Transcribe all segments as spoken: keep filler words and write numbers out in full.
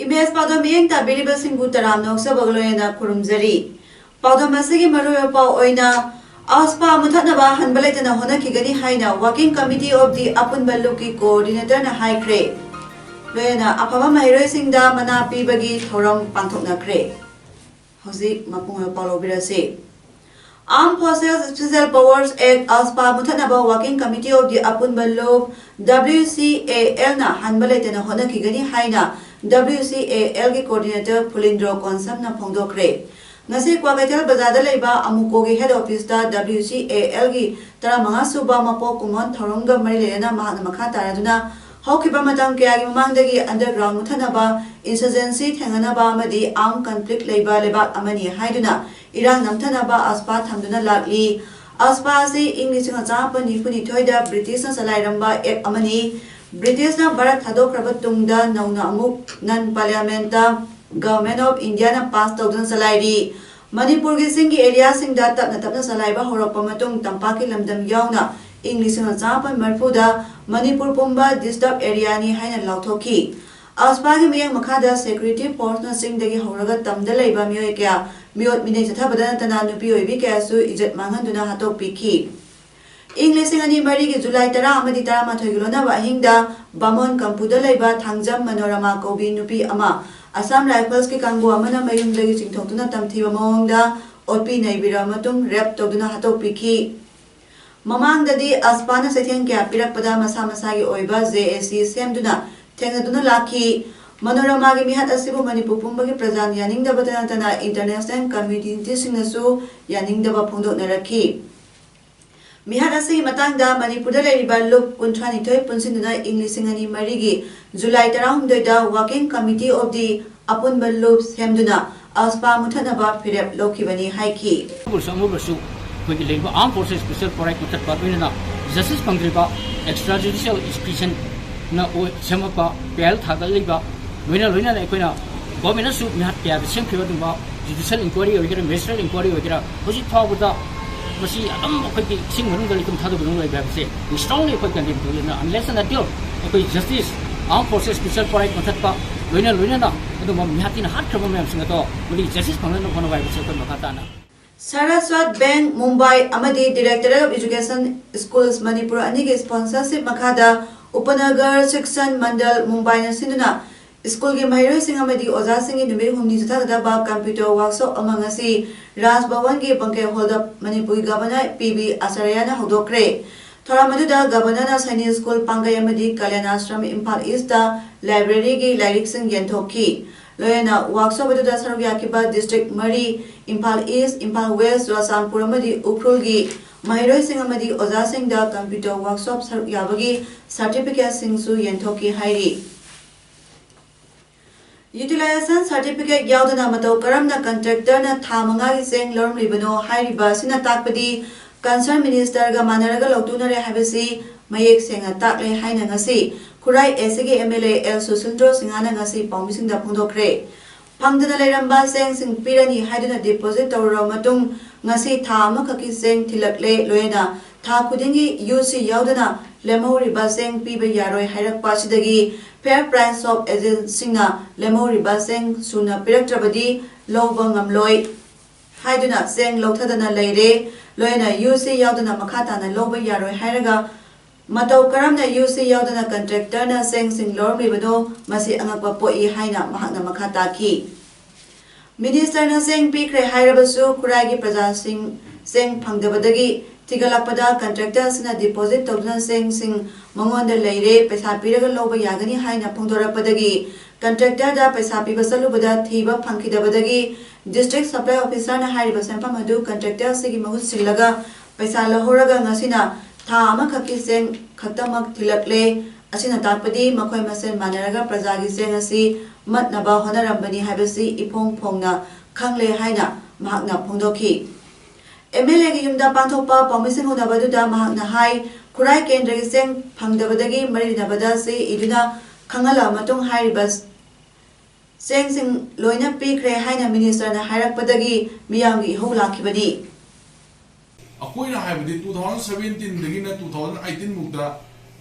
Image ꯄꯥꯎꯗꯝ ꯃꯤꯠꯌꯦꯡ ꯇꯥꯕꯤꯔꯤꯕꯁꯤꯡꯕꯨ ꯇꯔꯥꯝꯅ ꯑꯣꯛꯆꯕꯒ ꯂꯣꯏꯅꯅ ꯈꯨꯔꯨꯝꯖꯔꯤ꯫ ꯄꯥꯎꯗꯝ ꯑꯁꯤꯒꯤ ꯃꯔꯨꯑꯣꯏꯕ ꯄꯥꯎ ꯑꯣꯏꯅ, ꯑꯁꯄꯥ ꯃꯨꯊꯠꯅꯕ ꯍꯟꯕ ꯂꯩꯇꯅ ꯍꯣꯠꯅꯈꯤꯒꯅꯤ ꯍꯥꯏꯅ Working Committee of the ꯑꯄꯨꯟꯕ ꯂꯨꯞꯀꯤ Coordinator ꯅ ꯍꯥꯏꯈ꯭ꯔꯦ꯫ ꯂꯣꯏꯅꯅ ꯑꯐꯕ ꯃꯍꯩꯔꯣꯏꯁꯤꯡꯗ ꯃꯅꯥ ꯄꯤꯕꯒꯤ ꯊꯧꯔꯝ ꯄꯥꯡꯊꯣꯛꯅꯈ꯭ꯔꯦ꯫ ꯍꯧꯖꯤꯛ ꯃꯄꯨꯡ ꯑꯣꯏꯕ ꯄꯥꯎ ꯂꯧꯕꯤꯔꯁꯤ꯫ Armed Forces Special Powers Act, ꯑꯁꯄꯥ ꯃꯨꯊꯠꯅꯕ Working Committee of the ꯑꯄꯨꯟꯕ ꯂꯨꯞ, W C A L ꯅ ꯍꯟꯕ ꯂꯩꯇꯅ ꯍꯣꯠꯅꯈꯤꯒꯅꯤ ꯍꯥꯏꯅ W C A L ꯒꯤ Coordinator ꯐꯨꯂꯤꯟꯗ꯭ꯔꯣ ꯀꯣꯟꯁꯝꯅ ꯐꯣꯡꯗꯣꯛꯈ꯭ꯔꯦ꯫ ꯉꯁꯤ ꯀ꯭ꯋꯥꯀꯩꯊꯦꯜ ꯕꯖꯥꯔꯗ ꯂꯩꯕ ꯑꯃꯨꯀꯣꯒꯤ head office ꯇ W C A L ꯒꯤ ꯇꯔꯥꯃꯉꯥ ꯁꯨꯕ ꯃꯄꯣꯛ ꯀꯨꯝꯑꯣꯟ ꯊꯧꯔꯝꯒ ꯃꯔꯤ ꯂꯩꯅꯅ ꯃꯍꯥꯛꯅ ꯃꯈꯥ ꯇꯥꯔꯗꯨꯅ ꯍꯧꯈꯤꯕ ꯃꯇꯝ ꯀꯌꯥꯒꯤ ꯃꯃꯥꯡꯗꯒꯤ underground ꯃꯨꯊꯠꯅꯕ, insurgency ꯊꯦꯡꯅꯅꯕ ꯑꯃꯗꯤ armed conflict ꯂꯩꯕ ꯂꯩꯕꯥꯛ ꯑꯃꯅꯤ ꯍꯥꯏꯗꯨꯅ ꯏꯔꯥꯡ ꯅꯝꯊꯅꯕ ꯑꯁꯄꯥ ꯊꯝꯗꯨꯅ ꯂꯥꯛꯂꯤ꯫ ꯑꯁꯄꯥ ꯑꯁꯤ ꯏꯪ ꯂꯤꯁꯤꯡ ꯑꯃ ꯆꯥꯃꯥꯄꯟ ꯅꯤꯐꯨ ꯅꯤꯊꯣꯏꯗ ꯕ꯭ꯔꯤꯇꯤꯁꯅ ꯆꯂꯥꯏꯔꯝꯕ act ꯑꯃꯅꯤ꯫ ꯕ꯭ꯔꯤꯇꯤꯁꯅ ꯚꯥꯔꯠ ꯊꯥꯗꯣꯛꯈ꯭ꯔꯕ ꯇꯨꯡꯗ ꯅꯧꯅ ꯑꯃꯨꯛ non parliamentary Government of India ꯅ pass ꯇꯧꯗꯨꯅ ꯆꯂꯥꯏꯔꯤ꯫ ꯃꯅꯤꯄꯨꯔꯒꯤ ꯆꯤꯡꯒꯤ area ꯁꯤꯡꯗ ꯇꯞꯅ ꯇꯞꯅ ꯆꯂꯥꯏꯕ ꯍꯧꯔꯛꯄ ꯃꯇꯨꯡ ꯇꯝꯄꯥꯛꯀꯤ ꯂꯝꯗꯝ ꯌꯥꯎꯅ ꯏꯪ ꯂꯤꯁꯤꯡ ꯑꯃ ꯆꯥꯃꯥꯄꯟ ꯃꯔꯤꯐꯨꯗ ꯃꯅꯤꯄꯨꯔ ꯄꯨꯝꯕ disturbed area ꯅꯤ ꯍꯥꯏꯅ ꯂꯥꯎꯊꯣꯛꯈꯤ꯫ ꯑꯁꯄꯥꯒꯤ ꯃꯤꯠꯌꯦꯡ ꯃꯈꯥꯗ security force ꯅ ꯆꯤꯡꯗꯒꯤ ꯍꯧꯔꯒ ꯇꯝꯗ ꯂꯩꯕ ꯃꯤꯑꯣꯏ ꯀꯌꯥ ꯃꯤꯑꯣꯠ ꯃꯤꯅꯩ ꯆꯠꯊꯕꯗ ꯅꯠꯇꯅ ꯅꯨꯄꯤ ꯑꯣꯏꯕꯤ ꯀꯌꯥꯁꯨ ꯏꯖꯠ ꯃꯥꯡꯍꯟꯗꯨꯅ ꯍꯥꯠꯇꯣꯛꯄꯤꯈꯤ꯫ ꯏꯪ ꯂꯤꯁꯤꯡ ꯑꯅꯤ ꯃꯔꯤꯒꯤ ꯖꯨꯂꯥꯏ ꯇꯔꯥ ꯑꯃꯗꯤ ꯇꯔꯥꯃꯥꯊꯣꯏꯒꯤ ꯂꯣꯟꯅꯕ ꯑꯍꯤꯡꯗ ꯕꯥꯃꯣꯟ ꯀꯝꯄꯨꯗ ꯂꯩꯕ ꯊꯥꯡꯖꯝ ꯃꯅꯣꯔꯃꯥ ꯀꯧꯕꯤ ꯅꯨꯄꯤ ꯑꯃ ꯑꯁꯥꯝ ꯔꯥꯏꯐꯜꯁꯀꯤ ꯀꯥꯡꯕꯨ ꯑꯃꯅ ꯃꯌꯨꯝꯗꯒꯤ ꯆꯤꯡꯊꯣꯛꯇꯨꯅ ꯇꯝꯊꯤꯕ ꯃꯑꯣꯡꯗ ꯑꯣꯠꯄꯤ ꯅꯩꯕꯤꯔꯕ ꯃꯇꯨꯡ rape ꯇꯧꯗꯨꯅ ꯍꯥꯠꯇꯣꯛꯄꯤꯈꯤ꯫ ꯃꯃꯥꯡꯗꯗꯤ ꯑꯁꯄꯥꯅ ꯆꯩꯊꯦꯡ ꯀꯌꯥ ꯄꯤꯔꯛꯄꯗ ꯃꯁꯥ ꯃꯁꯥꯒꯤ ꯑꯣꯏꯕ J A C ꯁꯦꯝꯗꯨꯅ ꯊꯦꯡꯅꯗꯨꯅ ꯂꯥꯛꯈꯤ꯫ ꯃꯅꯣꯔꯃꯥꯒꯤ ꯃꯤꯍꯥꯠ ꯑꯁꯤꯕꯨ ꯃꯅꯤꯄꯨꯔ ꯄꯨꯝꯕꯒꯤ ꯄ꯭ꯔꯖꯥꯅ ꯌꯥꯅꯤꯡꯗꯕꯇ ꯅꯠꯇꯅ international community ꯁꯤꯡꯅꯁꯨ ꯌꯥꯅꯤꯡꯗꯕ ꯐꯣꯡꯗꯣꯛꯅꯔꯛꯈꯤ꯫ ꯃꯤꯍꯥꯠ ꯑꯁꯤꯒꯤ ꯃꯇꯥꯡꯗ ꯃꯅꯤꯄꯨꯔꯗ ꯂꯩꯔꯤꯕ ꯂꯨꯞ ꯀꯨꯟꯊ꯭ꯔꯥꯅꯤꯊꯣꯏ ꯄꯨꯟꯁꯤꯟꯗꯨꯅ ꯏꯪ ꯂꯤꯁꯤꯡ ꯑꯅꯤ ꯃꯔꯤꯒꯤ July ꯇꯔꯥꯍꯨꯝꯗꯣꯏꯗ Working Committee of the ꯑꯄꯨꯟꯕ ꯂꯨꯞ ꯁꯦꯝꯗꯨꯅ ꯑꯁꯄꯥ ꯃꯨꯊꯠꯅꯕ ꯐꯤꯔꯦꯞ ꯂꯧꯈꯤꯕꯅꯤ ꯍꯥꯏꯈꯤ꯫ ꯑꯃꯕꯨꯁꯨ ꯑꯃꯕꯨꯁꯨ ꯑꯩꯈꯣꯏꯒꯤ ꯂꯩꯔꯤꯕ Armed Forces Special Parade ꯃꯨꯊꯠꯄ, ꯂꯣꯏꯅꯅ justice ꯐꯪꯗ꯭ꯔꯤꯕ extrajudicial executionꯅ ꯑꯣꯏ-, ꯁꯦꯝꯃꯛꯄ bail ꯊꯥꯒꯠꯂꯤꯕ, ꯂꯣꯏꯅ ꯂꯣꯏꯅꯅ ꯑꯩꯈꯣꯏꯅ governmentꯅꯁꯨ ꯃꯤꯍꯥꯠ ꯀꯌꯥꯗ ꯁꯦꯝꯈꯤꯕ ꯑꯗꯨꯒꯨꯝꯕ judicial inquiry ꯑꯣꯏꯒꯦꯔꯥ, magistrate inquiry ꯑꯣꯏꯒꯦꯔꯥ, ꯍꯧꯖꯤꯛ ꯐꯥꯎꯕꯗ ꯃꯁꯤ ꯑꯗꯨꯝ ꯑꯩꯈꯣꯏꯒꯤ ꯏꯁꯤꯡ ꯃꯅꯨꯡꯗ ꯂꯩꯇꯨꯝ ꯊꯥꯗꯕꯗꯧꯅ ꯂꯩꯕ ꯍꯥꯏꯕꯁꯦ we strongly ꯑꯩꯈꯣꯏ condemn ꯇꯧꯏ꯫ ꯑꯗꯨꯅ unless and until ꯑꯩꯈꯣꯏ justice, Armed Forces Special Parade ꯃꯨꯊꯠꯄ, ꯂꯣꯏꯅ ꯂꯣꯏꯅꯅ ꯑꯗꯨꯝꯕ ꯃꯤꯍꯥꯠ ꯊꯤꯅ ꯍꯥꯠꯈ꯭ꯔꯕ ꯃꯌꯥꯝꯁꯤꯡ ꯑꯗꯣ ꯃꯗꯨꯒꯤ justice ꯐꯪꯅꯅꯕ ꯍꯣꯠꯅꯕ ꯍꯥꯏꯕꯁꯦ ꯑꯩꯈꯣꯏ ꯃꯈꯥ ꯇꯥꯅ Saraswat Bank Mumbai ꯑꯃꯗꯤ Directorate of Education Schools Manipur ꯑꯅꯤꯒꯤ sponsorship ꯃꯈꯥꯗ ꯎꯄꯅꯒꯔ ꯁꯤꯛꯁꯟ ꯃꯟꯗꯜ ꯃꯨꯝꯕꯥꯏꯅ ꯁꯤꯟꯗꯨꯅ ꯁ꯭ꯀꯨꯜꯒꯤ ꯃꯍꯩꯔꯣꯏꯁꯤꯡ ꯑꯃꯗꯤ ꯑꯣꯖꯥꯁꯤꯡꯒꯤ ꯅꯨꯃꯤꯠ ꯍꯨꯝꯅꯤ ꯆꯠꯊꯒꯗꯕ computer workshop ꯑꯃ ꯉꯁꯤ ꯔꯥꯖ ꯚꯋꯟꯒꯤ ꯕꯪꯀꯦ ꯍꯣꯜꯗ ꯃꯅꯤꯄꯨꯔꯒꯤ ꯒꯚꯔꯅꯔ ꯄꯤ ꯕꯤ ꯑꯆꯥꯔꯌꯥꯅ ꯍꯧꯗꯣꯛꯈ꯭ꯔꯦ꯫ ꯊꯧꯔꯝ ꯑꯗꯨꯗ ꯒꯚꯔꯅꯔꯅ ꯁꯩꯅꯤꯛ ꯁ꯭ꯀꯨꯜ ꯄꯥꯡꯒꯩ ꯑꯃꯗꯤ ꯀꯂꯌꯥꯟ ꯑꯥꯁ꯭ꯔꯝ ꯏꯝꯐꯥꯜ ꯏꯁꯇ libraryꯒꯤ ꯂꯥꯏꯔꯤꯛꯁꯤꯡ ꯌꯦꯟꯊꯣꯛꯈꯤ꯫ ꯂꯣꯏꯅꯅ workshop ꯑꯗꯨꯗ ꯁꯔꯨꯛ ꯌꯥꯈꯤꯕ district ꯃꯔꯤ, ꯏꯝꯐꯥꯜ ꯏꯁ, ꯏꯝꯐꯥꯜ ꯋꯦꯁ, ꯆꯨꯔꯥꯆꯥꯟꯄꯨꯔ ꯑꯃꯗꯤ ꯎꯈ꯭ꯔꯨꯜꯒꯤ ꯃꯍꯩꯔꯣꯏꯁꯤꯡ ꯑꯃꯗꯤ ꯑꯣꯖꯥꯁꯤꯡꯗ computer workshop ꯁꯔꯨꯛ ꯌꯥꯕꯒꯤ certificateꯁꯤꯡꯁꯨ ꯌꯦꯟꯊꯣꯛꯈꯤ ꯍꯥꯏꯔꯤ꯫ Utilization certificate ꯌꯥꯎꯗꯅ ꯃꯇꯧ ꯀꯔꯝꯅ contractorꯅ ꯊꯥ ꯃꯉꯥꯒꯤ ꯆꯦꯡ ꯂꯧꯔꯝꯂꯤꯕꯅꯣ ꯍꯥꯏꯔꯤꯕ ꯑꯁꯤꯅ ꯇꯥꯛꯄꯗꯤ concerned ministerꯒ ꯃꯥꯟꯅꯔꯒ ꯂꯧꯇꯨꯅꯔꯦ ꯍꯥꯏꯕꯁꯤ ꯃꯌꯦꯛ ꯁꯦꯡꯅ ꯇꯥꯛꯂꯦ ꯍꯥꯏꯅ ꯉꯁꯤ ꯈꯨꯔꯥꯏ ꯑꯦꯁꯤꯒꯤ MLA ꯑꯦꯜ ꯁꯨꯁꯤꯟꯗ꯭ꯔꯣ ꯁꯤꯡꯍꯅ ꯉꯁꯤ ꯄꯥꯎꯃꯤꯁꯤꯡꯗ ꯐꯣꯡꯗꯣꯛꯈ꯭ꯔꯦ꯫ ꯐꯪꯗꯅ ꯂꯩꯔꯝꯕ ꯆꯦꯡꯁꯤꯡ ꯄꯤꯔꯅꯤ ꯍꯥꯏꯗꯨꯅ deposit ꯇꯧꯔꯕ ꯃꯇꯨꯡ ꯉꯁꯤ ꯊꯥ ꯑꯃꯈꯛꯀꯤ ꯆꯦꯡ ꯊꯤꯜꯂꯛꯂꯦ꯫ ꯂꯣꯏꯅꯅ ꯊꯥ ꯈꯨꯗꯤꯡꯒꯤ UC ꯌꯥꯎꯗꯅ ꯂꯦꯝꯍꯧꯔꯤꯕ ꯆꯦꯡ ꯄꯤꯕ ꯌꯥꯔꯣꯏ ꯍꯥꯏꯔꯛꯄ ꯑꯁꯤꯗꯒꯤ Fair Price Shop agentꯁꯤꯡꯅ ꯂꯦꯝꯍꯧꯔꯤꯕ ꯆꯦꯡ ꯁꯨꯅ ꯄꯤꯔꯛꯇ꯭ꯔꯕꯗꯤ ꯂꯧꯕ ꯉꯝꯂꯣꯏ ꯍꯥꯏꯗꯨꯅ ꯆꯦꯡ ꯂꯧꯊꯗꯅ ꯂꯩꯔꯦ꯫ ꯂꯣꯏꯅꯅ UC ꯌꯥꯎꯗꯅ ꯃꯈꯥ ꯇꯥꯅ ꯂꯧꯕ ꯌꯥꯔꯣꯏ ꯍꯥꯏꯔꯒ ꯃꯇꯧ ꯀꯔꯝꯅ UC ꯌꯥꯎꯗꯅ contractorꯅ ꯆꯦꯡꯁꯤꯡ ꯂꯧꯔꯝꯂꯤꯕꯅꯣ, ꯃꯁꯤ ꯑꯉꯛꯄ ꯄꯣꯛꯏ ꯍꯥꯏꯅ ꯃꯍꯥꯛꯅ ꯃꯈꯥ ꯇꯥꯈꯤ꯫ Ministerꯅ ꯆꯦꯡ ꯄꯤꯈ꯭ꯔꯦ ꯍꯥꯏꯔꯕꯁꯨ ꯈꯨꯔꯥꯏꯒꯤ ꯄ꯭ꯔꯖꯥꯁꯤꯡ ꯆꯦꯡ ꯐꯪꯗꯕꯗꯒꯤ ꯊꯤꯒꯠꯂꯛꯄꯗ contractor ꯑꯁꯤꯅ deposit ꯇꯧꯗꯨꯅ ꯆꯦꯡꯁꯤꯡ ꯃꯉꯣꯟꯗ ꯂꯩꯔꯦ, ꯄꯩꯁꯥ ꯄꯤꯔꯒ ꯂꯧꯕ ꯌꯥꯒꯅꯤ ꯍꯥꯏꯅ ꯐꯣꯡꯗꯣꯔꯛꯄꯗꯒꯤ contractorꯗ ꯄꯩꯁꯥ ꯄꯤꯕ ꯆꯠꯂꯨꯕꯗ ꯊꯤꯕ ꯐꯪꯈꯤꯗꯕꯗꯒꯤ district supply officerꯅ ꯍꯥꯏꯔꯤꯕ ꯁꯦꯟꯐꯝ ꯑꯗꯨ contractor ꯑꯁꯤꯒꯤ ꯃꯍꯨꯠ ꯁꯤꯜꯂꯒ ꯄꯩꯁꯥ ꯂꯧꯍꯧꯔꯒ ꯉꯁꯤꯅ ꯊꯥ ꯑꯃꯈꯛꯀꯤ ꯆꯦꯡ ꯈꯛꯇꯃꯛ ꯊꯤꯜꯂꯛꯂꯦ꯫ ꯑꯁꯤꯅ ꯇꯥꯛꯄꯗꯤ ꯃꯈꯣꯏ ꯃꯁꯦꯟ ꯃꯥꯟꯅꯔꯒ ꯄ꯭ꯔꯖꯥꯒꯤ ꯆꯦꯡ ꯑꯁꯤ ꯃꯠꯅꯕ ꯍꯣꯠꯅꯔꯝꯕꯅꯤ ꯍꯥꯏꯕꯁꯤ ꯏꯐꯣꯡ ꯐꯣꯡꯅ ꯈꯪꯂꯦ ꯍꯥꯏꯅ ꯃꯍꯥꯛꯅ ꯐꯣꯡꯗꯣꯛꯈꯤ꯫ ꯑꯦꯝ ꯑꯦꯜ ꯑꯦꯒꯤ ꯌꯨꯝꯗ ꯄꯥꯡꯊꯣꯛꯄ ꯄꯥꯎꯃꯤꯁꯤꯡ ꯎꯅꯕꯗꯨꯗ ꯃꯍꯥꯛꯅ ꯍꯥꯏ, ꯈꯨꯔꯥꯏ ꯀꯦꯟꯗ꯭ꯔꯒꯤ ꯆꯦꯡ ꯐꯪꯗꯕꯗꯒꯤ ꯃꯔꯤ ꯂꯩꯅꯕꯗ ꯆꯦ ꯏꯗꯨꯅ ꯈꯪꯍꯜꯂꯕ ꯃꯇꯨꯡ ꯍꯥꯏꯔꯤꯕ ꯆꯦꯡꯁꯤꯡ ꯂꯣꯏꯅ ꯄꯤꯈ꯭ꯔꯦ ꯍꯥꯏꯅ ꯃꯤꯅꯤꯁꯇꯔꯅ ꯍꯥꯏꯔꯛꯄꯗꯒꯤ ꯃꯤꯌꯥꯝꯒꯤ ꯏꯍꯧ ꯂꯥꯛꯈꯤꯕꯅꯤ꯫ ꯑꯩꯈꯣꯏꯅ ꯍꯥꯏꯕꯗꯤ two thousand seventeen ꯗꯒꯤꯅ two thousand eighteen ꯐꯥꯎꯗ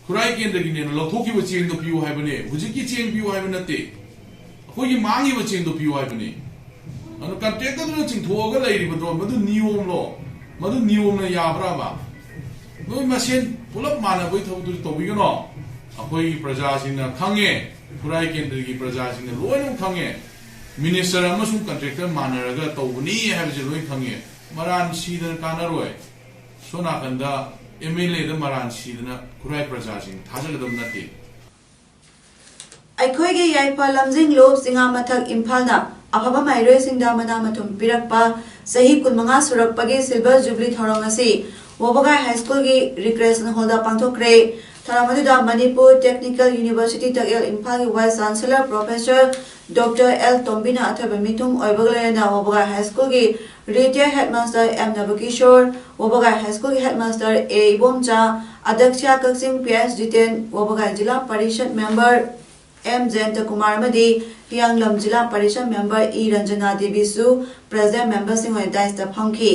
ꯈꯨꯔꯥꯏ ꯀꯦꯟꯗ꯭ꯔꯒꯤꯅꯦꯅ ꯂꯧꯊꯣꯛꯈꯤꯕ ꯆꯦꯡꯗꯣ ꯄꯤꯌꯨ ꯍꯥꯏꯕꯅꯦ꯫ ꯍꯧꯖꯤꯛꯀꯤ ꯆꯦꯡ ꯄꯤꯌꯨ ꯍꯥꯏꯕ ꯅꯠꯇꯦ, ꯑꯩꯈꯣꯏꯒꯤ ꯃꯥꯡꯉꯤꯕ ꯆꯦꯡꯗꯣ ꯄꯤꯌꯨ ꯍꯥꯏꯕꯅꯤ꯫ ꯑꯗꯨ ꯀꯟꯇ꯭ꯔꯦꯛꯇꯔꯗꯨꯅ ꯆꯤꯡꯊꯣꯛꯑꯒ ꯂꯩꯔꯤꯕꯗꯣ ꯃꯗꯨ ꯅꯤꯌꯣꯝꯂꯣ? ꯃꯗꯨ ꯅꯤꯌꯣꯝꯅ ꯌꯥꯕ꯭ꯔꯥꯕ? ꯅꯣꯏ ꯃꯁꯦꯟ ꯄꯨꯂꯞ ꯃꯥꯟꯅꯕꯒꯤ ꯊꯕꯛꯇꯨ ꯇꯧꯕꯤꯒꯅꯣ꯫ ꯑꯩꯈꯣꯏꯒꯤ ꯄ꯭ꯔꯖꯥꯁꯤꯡꯅ ꯈꯪꯉꯦ, ꯈꯨꯔꯥꯏ ꯀꯦꯟꯗ꯭ꯔꯒꯤ ꯄ꯭ꯔꯖꯥꯁꯤꯡꯅ ꯂꯣꯏꯅꯃꯛ ꯈꯪꯉꯦ꯫ ꯃꯤꯅꯤꯁꯇꯔ ꯑꯃꯁꯨꯡ ꯀꯟꯇ꯭ꯔꯦꯛꯇꯔ ꯃꯥꯟꯅꯔꯒ ꯇꯧꯕꯅꯤ ꯍꯥꯏꯕꯁꯦ ꯂꯣꯏ ꯈꯪꯉꯦ꯫ ꯃꯔꯥꯟ ꯁꯤꯗꯅ ꯀꯥꯟꯅꯔꯣꯏ꯫ ꯁꯣꯝ ꯅꯥꯀꯟꯗ ꯑꯦꯝ ꯑꯦꯜ ꯑꯦꯗ ꯃꯔꯥꯟ ꯁꯤꯗꯅ ꯈꯨꯔꯥꯏ ꯄ꯭ꯔꯖꯥꯁꯤꯡ ꯊꯥꯖꯒꯗꯕ ꯅꯠꯇꯦ꯫ ꯑꯩꯈꯣꯏꯒꯤ ꯌꯥꯏꯐ ꯂꯝꯖꯤꯡꯂꯨ ꯆꯤꯉꯥ ꯃꯊꯛ ꯏꯝꯐꯥꯜꯅ ꯑꯐꯕ ꯃꯍꯩꯔꯣꯏꯁꯤꯡꯗ ꯃꯅꯥ ꯃꯊꯨꯝ ꯄꯤꯔꯛꯄ ꯆꯍꯤ ꯀꯨꯟꯃꯉꯥ ꯁꯨꯔꯛꯄꯒꯤ ꯁꯤꯜꯚꯔ ꯖꯨꯕꯤꯂꯤ ꯊꯧꯔꯝ ꯑꯁꯤ ꯋꯥꯕꯒꯥꯏ ꯍꯥꯏ ꯁ꯭ꯀꯨꯜꯒꯤ ꯔꯤꯀ꯭ꯔꯦꯁꯟ ꯍꯣꯜꯗ ꯄꯥꯡꯊꯣꯛꯈ꯭ꯔꯦ꯫ ꯊꯧꯔꯝ ꯑꯗꯨꯗ ꯃꯅꯤꯄꯨꯔ ꯇꯦꯛꯅꯤꯀꯦꯜ ꯌꯨꯅꯤꯚꯔꯁꯤꯇꯤ ꯇꯛꯌꯦꯜ ꯏꯝꯐꯥꯜꯒꯤ vice chancellor professor doctor L ꯇꯣꯝꯕꯤꯅ ꯑꯊꯣꯏꯕ ꯃꯤꯊꯨꯡ ꯑꯣꯏꯕꯒ ꯂꯣꯏꯅꯅ ꯋꯥꯕꯒꯥꯏ ꯍꯥꯏ ꯁ꯭ꯀꯨꯜꯒꯤ ꯔꯤꯇꯥꯌꯔ ꯍꯦꯗꯃꯥꯁꯇꯔ ꯑꯦꯝ ꯅꯕꯀꯤꯁꯣꯔ, ꯋꯥꯕꯒꯥꯏ ꯍꯥꯏ ꯁ꯭ꯀꯨꯜꯒꯤ ꯍꯦꯗꯃꯥꯁꯇꯔ ꯑꯦ ꯏꯕꯣꯝꯆꯥ, ꯑꯗꯛꯁ꯭ꯌꯥ ꯀꯛꯆꯤꯡ ꯄꯤ ꯑꯦꯁ ꯖꯤꯇꯦꯟ, ꯋꯥꯕꯒꯥꯏ ꯖꯤꯂꯥ ꯄꯔꯤꯁꯠ ꯃꯦꯝꯕꯔ ꯑꯦꯝ ꯖꯌꯟꯇ ꯀꯨꯃꯥꯔ ꯑꯃꯗꯤ ꯍꯤꯌꯥꯡꯂꯝ ꯖꯤꯂꯥ parishad member E Ranjana ꯗꯦꯕꯤꯁꯨ president ꯃꯦꯝꯕꯔꯁꯤꯡ ꯑꯣꯏꯅ ꯗꯥꯏꯁꯇ ꯐꯝꯈꯤ꯫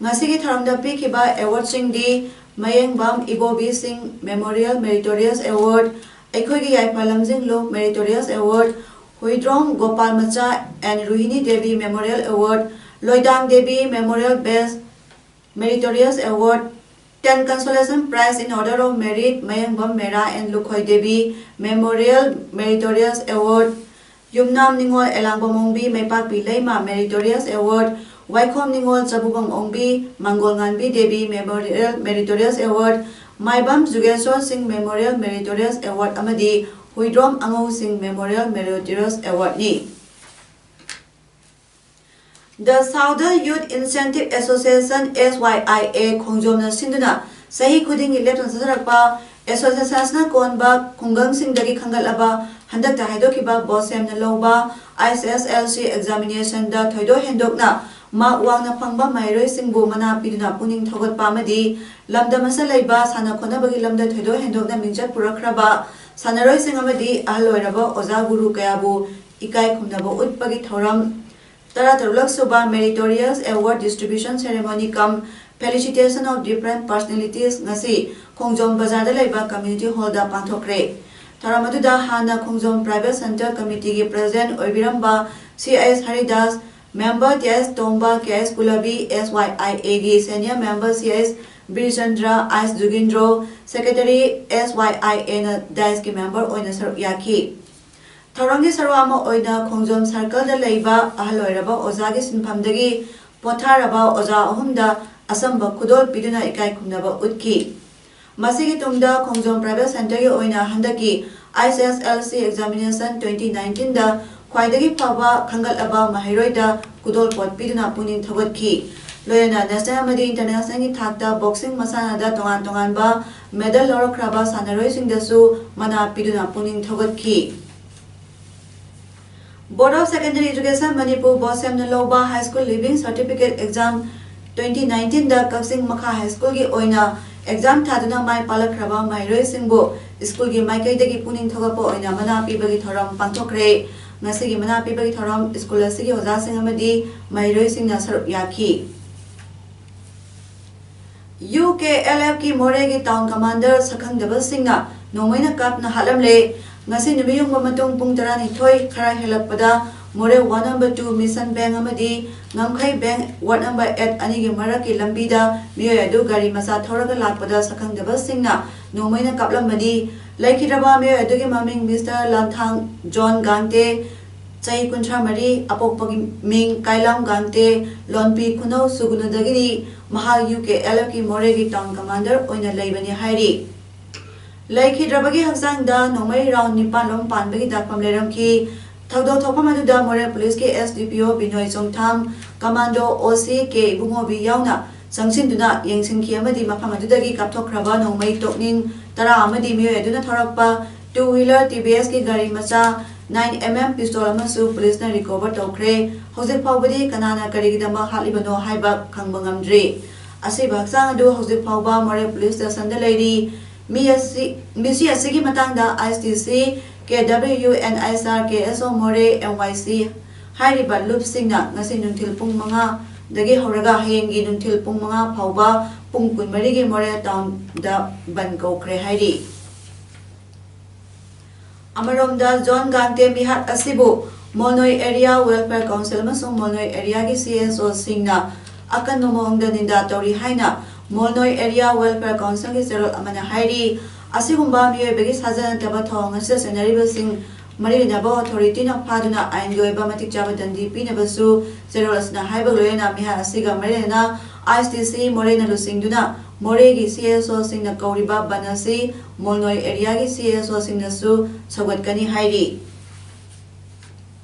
ꯉꯁꯤꯒꯤ ꯊꯧꯔꯝꯗ ꯄꯤꯈꯤꯕ ꯑꯦꯋꯥꯔꯗꯁꯤꯡꯗꯤ ꯃꯌꯦꯡꯕꯝ ꯏꯕꯣꯕꯤ ꯁꯤꯡ ꯃꯦꯃꯣꯔꯤꯌꯦꯜ ꯃꯦꯔꯤꯇꯣꯔꯤꯌꯁ ꯑꯦꯋꯥꯔꯗ, ꯑꯩꯈꯣꯏꯒꯤ ꯌꯥꯏꯐ ꯂꯝꯖꯤꯡꯂꯨ ꯃꯦꯔꯤꯇꯣꯔꯤꯌꯁ ꯑꯦꯋꯥꯔꯗ, ꯍꯨꯏꯗ꯭ꯔꯣꯝ ꯒꯣꯄꯥꯜ ꯃꯆꯥ N Ruhini Devi memorial award, Loidang Devi memorial best meritorious award, ten consolation prize in order of merit Mayengbam Mera N Lukhoi Devi memorial meritorious award, Yumnam Ningol Elangbam Ongbi Meipakpi Leima meritorious award, Waikhom Ningol Chabubam Ongbi Mangol Nganbi Devi memorial meritorious award, Maibam Jugeshor Singh memorial meritorious award ꯑꯃꯗꯤ Huidrom Angou Singh memorial meritorious ꯑꯦꯋꯥꯔꯗꯅꯤ꯫ The Southern Youth Incentive Association, S Y I A, ꯈꯣꯡꯖꯣꯝꯅ ꯁꯤꯟꯗꯨꯅ ꯆꯍꯤ ꯈꯨꯗꯤꯡꯒꯤ ꯂꯦꯞꯇꯅ ꯆꯠꯊꯔꯛꯄ ꯑꯦꯁꯣꯁꯤꯌꯦꯁꯟꯅ ꯀꯣꯟꯕ ꯈꯨꯡꯒꯪꯁꯤꯡꯗꯒꯤ ꯈꯟꯒꯠꯂꯕ ꯍꯟꯗꯛꯇ ꯍꯥꯏꯗꯣꯛꯈꯤꯕ ꯕꯣꯁꯦꯝꯅ ꯂꯧꯕ ꯑꯥꯏꯁ ꯑꯦꯁ ꯑꯦꯜ ꯁꯤ ꯑꯦꯛꯖꯥꯃꯤꯅꯦꯁꯟꯗ ꯊꯣꯏꯗꯣꯛ ꯍꯦꯟꯗꯣꯛꯅ ꯃꯥꯔꯛ ꯋꯥꯡꯅ ꯐꯪꯕ ꯃꯍꯩꯔꯣꯏꯁꯤꯡꯕꯨ ꯃꯅꯥ ꯄꯤꯗꯨꯅ ꯄꯨꯛꯅꯤꯡ ꯊꯧꯒꯠꯄ ꯑꯃꯗꯤ ꯂꯝꯗꯝ ꯑꯁꯤꯗ ꯂꯩꯕ ꯁꯥꯟꯅ ꯈꯣꯠꯅꯕꯒꯤ ꯂꯝꯗ ꯊꯣꯏꯗꯣꯛ ꯍꯦꯟꯗꯣꯛꯅ ꯃꯤꯡꯆꯠ ꯄꯨꯔꯛꯈ꯭ꯔꯕ ꯁꯥꯟꯅꯔꯣꯏꯁꯤꯡ ꯑꯃꯗꯤ ꯑꯍꯜ ꯑꯣꯏꯔꯕ ꯑꯣꯖꯥ ꯒꯨꯔꯨ ꯀꯌꯥꯕꯨ ꯏꯀꯥꯏ ꯈꯨꯝꯅꯕ ꯎꯠꯄꯒꯤ ꯊꯧꯔꯝ ꯇꯔꯥꯇꯔꯨꯛꯂꯛ ꯁꯨꯕ Meritorious Award Distribution Ceremony cum Felicitation of Different Personalities ꯉꯁꯤ ꯈꯣꯡꯖꯣꯝ ꯕꯖꯥꯔꯗ ꯂꯩꯕ ꯀꯝꯃ꯭ꯌꯨꯅꯤꯇꯤ ꯍꯣꯜꯗ ꯄꯥꯡꯊꯣꯛꯈ꯭ꯔꯦ꯫ ꯊꯧꯔꯝ ꯑꯗꯨꯗ ꯍꯥꯟꯅ ꯈꯣꯡꯖꯣꯝ ꯄ꯭ꯔꯥꯏꯚꯦꯠ ꯁꯦꯟꯇꯔ ꯀꯃꯤꯇꯤꯒꯤ ꯄ꯭ꯔꯦꯁꯤꯗꯦꯟꯠ ꯑꯣꯏꯕꯤꯔꯝꯕ C S Haridas, member T ꯑꯦꯁ ꯇꯣꯝꯕ, ꯀꯦ ꯑꯦꯁ ꯀꯨꯂꯕꯤ, ꯑꯦꯁ ꯋꯥꯏ ꯑꯥꯏ ꯑꯦꯒꯤ senior member C S ꯕꯤꯔꯆꯟꯗ꯭ꯔ, ice ꯖꯨꯒꯤꯟꯗ꯭ꯔꯣ, secretary ꯑꯦꯁ ꯋꯥꯏ ꯑꯥꯏ ꯑꯦꯅ ꯗꯥꯏꯁꯀꯤ ꯃꯦꯝꯕꯔ ꯑꯣꯏꯅ ꯁꯔꯨꯛ ꯌꯥꯈꯤ꯫ ꯊꯧꯔꯝꯒꯤ ꯁꯔꯨꯛ ꯑꯃ ꯑꯣꯏꯅ ꯈꯣꯡꯖꯣꯝ ꯁꯔꯀꯜꯗ ꯂꯩꯕ ꯑꯍꯜ ꯑꯣꯏꯔꯕ ꯑꯣꯖꯥꯒꯤ ꯁꯤꯟꯐꯝꯗꯒꯤ ꯄꯣꯊꯥꯔꯕ ꯑꯣꯖꯥ ꯑꯍꯨꯝꯗ ꯑꯆꯝꯕ ꯈꯨꯗꯣꯜ ꯄꯤꯗꯨꯅ ꯏꯀꯥꯏ ꯈꯨꯝꯅꯕ ꯎꯠꯈꯤ꯫ ꯃꯁꯤꯒꯤ ꯇꯨꯡꯗ ꯈꯣꯡꯖꯣꯝ ꯄ꯭ꯔꯥꯏꯚꯦꯠ ꯁꯦꯟꯇꯔꯒꯤ ꯑꯣꯏꯅ ꯍꯟꯗꯛꯀꯤ ꯑꯥꯏꯁ ꯑꯦꯁ ꯑꯦꯜ ꯁꯤ ꯑꯦꯛꯖꯥꯃꯤꯅꯦꯁꯟ ꯇ꯭ꯋꯦꯟꯇꯤ ꯅꯥꯏꯟꯇꯤꯟꯗ ꯈ꯭ꯋꯥꯏꯗꯒꯤ ꯐꯕ ꯈꯟꯒꯠꯂꯕ ꯃꯍꯩꯔꯣꯏꯗ ꯈꯨꯗꯣꯜꯄꯣꯠ ꯄꯤꯗꯨꯅ ꯄꯨꯛꯅꯤꯡ ꯊꯧꯒꯠꯈꯤ꯫ ꯂꯣꯏꯅꯅ ꯅꯦꯁꯅꯦꯜ ꯑꯃꯗꯤ ꯏꯟꯇꯔꯅꯦꯁꯅꯦꯜꯒꯤ ꯊꯥꯛꯇ ꯕꯣꯛꯁꯤꯡ ꯃꯁꯥꯟꯅꯗ ꯇꯣꯉꯥꯟ ꯇꯣꯉꯥꯟꯕ ꯃꯦꯗꯜ ꯂꯧꯔꯛꯈ꯭ꯔꯕ ꯁꯥꯟꯅꯔꯣꯏꯁꯤꯡꯗꯁꯨ ꯃꯅꯥ ꯄꯤꯗꯨꯅ ꯄꯨꯛꯅꯤꯡ ꯊꯧꯒꯠꯈꯤ꯫ Board of Secondary Education Manipur ꯕꯣꯁꯦꯝꯅ ꯂꯧꯕ high school leaving certificate exam twenty ꯅꯥꯏꯟꯇꯤꯟꯗ ꯀꯛꯆꯤꯡ ꯃꯈꯥ ꯍꯥꯏ ꯁ꯭ꯀꯨꯜꯒꯤ ꯑꯣꯏꯅ ꯑꯦꯛꯖꯥꯝ ꯊꯥꯗꯨꯅ ꯃꯥꯏ ꯄꯥꯛꯂꯛꯈ꯭ꯔꯕ ꯃꯍꯩꯔꯣꯏꯁꯤꯡꯕꯨ ꯁ꯭ꯀꯨꯜꯒꯤ ꯃꯥꯏꯀꯩꯗꯒꯤ ꯄꯨꯛꯅꯤꯡ ꯊꯧꯒꯠꯄ ꯑꯣꯏꯅ ꯃꯅꯥ ꯄꯤꯕꯒꯤ ꯊꯧꯔꯝ ꯄꯥꯡꯊꯣꯛꯈ꯭ꯔꯦ꯫ ꯉꯁꯤꯒꯤ ꯃꯅꯥ ꯄꯤꯕꯒꯤ ꯊꯧꯔꯝ ꯁ꯭ꯀꯨꯜ ꯑꯁꯤꯒꯤ ꯑꯣꯖꯥꯁꯤꯡ ꯑꯃꯗꯤ ꯃꯍꯩꯔꯣꯏꯁꯤꯡꯅ ꯁꯔꯨꯛ ꯌꯥꯈꯤ꯫ ꯌꯨ ꯀꯦ ꯑꯦꯜ ꯑꯦꯐꯀꯤ ꯃꯣꯔꯦꯒꯤ ꯇꯥꯎꯟ ꯀꯃꯥꯟꯗꯔ ꯁꯛꯈꯪꯗꯕꯁꯤꯡꯅ ꯅꯣꯡꯃꯩꯅ ꯀꯥꯞꯅ ꯍꯥꯠꯂꯝꯂꯦ꯫ ꯉꯁꯤ ꯅꯨꯃꯤꯠ ꯌꯨꯡꯕ ꯃꯇꯨꯡ ꯄꯨꯡ ꯇꯔꯥꯅꯤꯊꯣꯏ ꯈꯔ ꯍꯦꯜꯂꯛꯄꯗ Moreh ward number two Mission Veng ꯑꯃꯗꯤ Ngamkhei bank ward number eight ꯑꯅꯤꯒꯤ ꯃꯔꯛꯀꯤ ꯂꯝꯕꯤꯗ ꯃꯤꯑꯣꯏ ꯑꯗꯨ ꯒꯥꯔꯤ ꯃꯆꯥ ꯊꯧꯔꯒ ꯂꯥꯛꯄꯗ ꯁꯛꯈꯪꯗꯕꯁꯤꯡꯅ ꯅꯣꯡꯃꯩꯅ ꯀꯥꯞꯂꯝꯕꯅꯤ꯫ ꯂꯩꯈꯤꯗ꯭ꯔꯕ ꯃꯤꯑꯣꯏ ꯑꯗꯨꯒꯤ ꯃꯃꯤꯡ ꯃꯤꯁꯇꯔ ꯂꯥꯟꯊꯥꯡ ꯖꯣꯟ ꯒꯥꯡꯇꯦ, ꯆꯍꯤ ꯀꯨꯟꯊ꯭ꯔꯥ ꯃꯔꯤ, ꯑꯄꯣꯛꯄꯒꯤ ꯃꯤꯡ ꯀꯥꯏꯂꯥꯝ ꯒꯥꯡꯇꯦ, ꯂꯣꯟꯄꯤ ꯈꯨꯅꯧ ꯁꯨꯒꯨꯅꯨꯗꯒꯤꯅꯤ꯫ ꯃꯍꯥꯛ ꯌꯨ ꯀꯦ ꯑꯦꯜ ꯑꯦꯐꯀꯤ ꯃꯣꯔꯦꯒꯤ ꯇꯥꯎꯟ ꯀꯃꯥꯟꯗꯔ ꯑꯣꯏꯅ ꯂꯩꯕꯅꯤ ꯍꯥꯏꯔꯤ꯫ ꯂꯩꯈꯤꯗ꯭ꯔꯕꯒꯤ ꯍꯛꯆꯥꯡꯗ ꯅꯣꯡꯃꯩ ꯔꯥꯎꯟ ꯅꯤꯄꯥꯟ ꯂꯣꯝ ꯄꯥꯟꯕꯒꯤ ꯗꯥꯛꯐꯝ ꯂꯩꯔꯝꯈꯤ꯫ ꯊꯧꯗꯣꯛ ꯊꯣꯛꯐꯝ ꯑꯗꯨꯗ ꯃꯣꯔꯦ ꯄꯨꯂꯤꯁꯀꯤ ꯑꯦꯁ ꯗꯤ ꯄꯤ ꯑꯣ ꯕꯤꯅꯣꯏ ꯆꯣꯡꯊꯥꯝ, ꯀꯃꯥꯟꯗꯣ ꯑꯣ ꯁꯤ ꯀꯦ ꯏꯕꯨꯡꯉꯣꯕꯤ ꯌꯥꯎꯅ ꯆꯪꯁꯤꯟꯗꯨꯅ ꯌꯦꯡꯁꯤꯟꯈꯤ ꯑꯃꯗꯤ ꯃꯐꯝ ꯑꯗꯨꯗꯒꯤ ꯀꯥꯞꯊꯣꯛꯈ꯭ꯔꯕ ꯅꯣꯡꯃꯩ ꯇꯣꯛꯅꯤꯡ ꯇꯔꯥ ꯑꯃꯗꯤ ꯃꯤꯑꯣꯏ ꯑꯗꯨꯅ ꯊꯧꯔꯛꯄ two wheeler T V S ꯀꯤ ꯒꯥꯔꯤ ꯃꯆꯥ nine M M pistol ꯑꯃꯁꯨ ꯄꯨꯂꯤꯁꯅ recover ꯇꯧꯈ꯭ꯔꯦ꯫ ꯍꯧꯖꯤꯛ ꯐꯥꯎꯕꯗꯤ ꯀꯅꯥꯅ ꯀꯔꯤꯒꯤꯗꯃꯛ ꯍꯥꯠꯂꯤꯕꯅꯣ ꯍꯥꯏꯕ ꯈꯪꯕ ꯉꯝꯗ꯭ꯔꯤ꯫ ꯑꯁꯤꯕ ꯍꯛꯆꯥꯡ ꯑꯗꯨ ꯍꯧꯖꯤꯛ ꯐꯥꯎꯕ ꯃꯣꯔꯦ ꯄꯨꯂꯤꯁ ꯁ꯭ꯇꯦꯁꯟꯗ ꯂꯩꯔꯤ꯫ ꯃꯤ ꯑꯁꯤ, ꯃꯤꯁꯤ ꯑꯁꯤꯒꯤ ꯃꯇꯥꯡꯗ I S D C, K W N S R, K S O ꯃꯣꯔꯦ, M Y C ꯍꯥꯏꯔꯤꯕ ꯂꯨꯞꯁꯤꯡꯅ ꯉꯁꯤ ꯅꯨꯡꯊꯤꯜ ꯄꯨꯡ ꯃꯉꯥꯗꯒꯤ ꯍꯧꯔꯒ ꯍꯌꯦꯡꯒꯤ ꯅꯨꯡꯊꯤꯜ ꯄꯨꯡ ꯃꯉꯥ ꯐꯥꯎꯕ ꯄꯨꯡ ꯀꯨꯟꯃꯔꯤꯒꯤ ꯃꯣꯔꯦ ꯇꯥꯎꯟꯗ ꯕꯟ ꯀꯧꯈ꯭ꯔꯦ ꯍꯥꯏꯔꯤ꯫ ꯑꯃꯔꯣꯝꯗ, ꯖꯣꯟ ꯒꯥꯡꯇꯦ ꯃꯤꯍꯥꯠ ꯑꯁꯤꯕꯨ ꯃꯣꯜꯅꯣꯏ ꯑꯦꯔꯤꯌꯥ ꯋꯦꯜꯐꯤꯌꯔ ꯀꯥꯎꯟꯁꯤꯜ ꯑꯃꯁꯨꯡ ꯃꯣꯜꯅꯣꯏ ꯑꯦꯔꯤꯌꯥꯒꯤ C S O ꯁꯤꯡꯅ ꯑꯀꯟꯕ ꯃꯑꯣꯡꯗ ꯅꯤꯟꯗꯥ ꯇꯧꯔꯤ ꯍꯥꯏꯅ ꯃꯣꯜꯅꯣꯏ ꯑꯦꯔꯤꯌꯥ ꯋꯦꯜꯐꯤꯌꯔ ꯀꯥꯎꯟꯁꯤꯜꯒꯤ ꯆꯦꯔꯣꯜ ꯑꯃꯅ ꯍꯥꯏꯔꯤ꯫ ꯑꯁꯤꯒꯨꯝꯕ ꯃꯤꯑꯣꯏꯕꯒꯤ ꯁꯥꯖ ꯅꯠꯇꯕ ꯊꯧꯑꯣꯡ ꯑꯁꯤꯗ ꯁꯦꯟꯅꯔꯤꯕꯁꯤꯡ ꯃꯔꯤ ꯂꯩꯅꯕ ꯑꯣꯊꯣꯔꯤꯇꯤꯅ ꯐꯥꯗꯨꯅ ꯑꯥꯏꯟꯒꯤ ꯑꯣꯏꯕ ꯃꯇꯤꯛ ꯆꯥꯕ ꯗꯟꯗꯤ ꯄꯤꯅꯕꯁꯨ ꯆꯦꯔꯣꯜ ꯑꯁꯤꯅ ꯍꯥꯏꯕꯒ ꯂꯣꯏꯅꯅ ꯃꯤꯍꯥꯠ ꯑꯁꯤꯒ ꯃꯔꯤ ꯂꯩꯅꯅ I S D C ꯃꯣꯔꯦꯅ ꯂꯨꯆꯤꯡꯗꯨꯅ ꯃꯣꯔꯦꯒꯤ C S O ꯁꯤꯡꯅ ꯀꯧꯔꯤꯕ ꯕꯟ ꯑꯁꯤ ꯃꯣꯜꯅꯣꯏ ꯑꯦꯔꯤꯌꯥꯒꯤ C S O ꯁꯤꯡꯅꯁꯨ ꯁꯧꯒꯠꯀꯅꯤ ꯍꯥꯏꯔꯤ꯫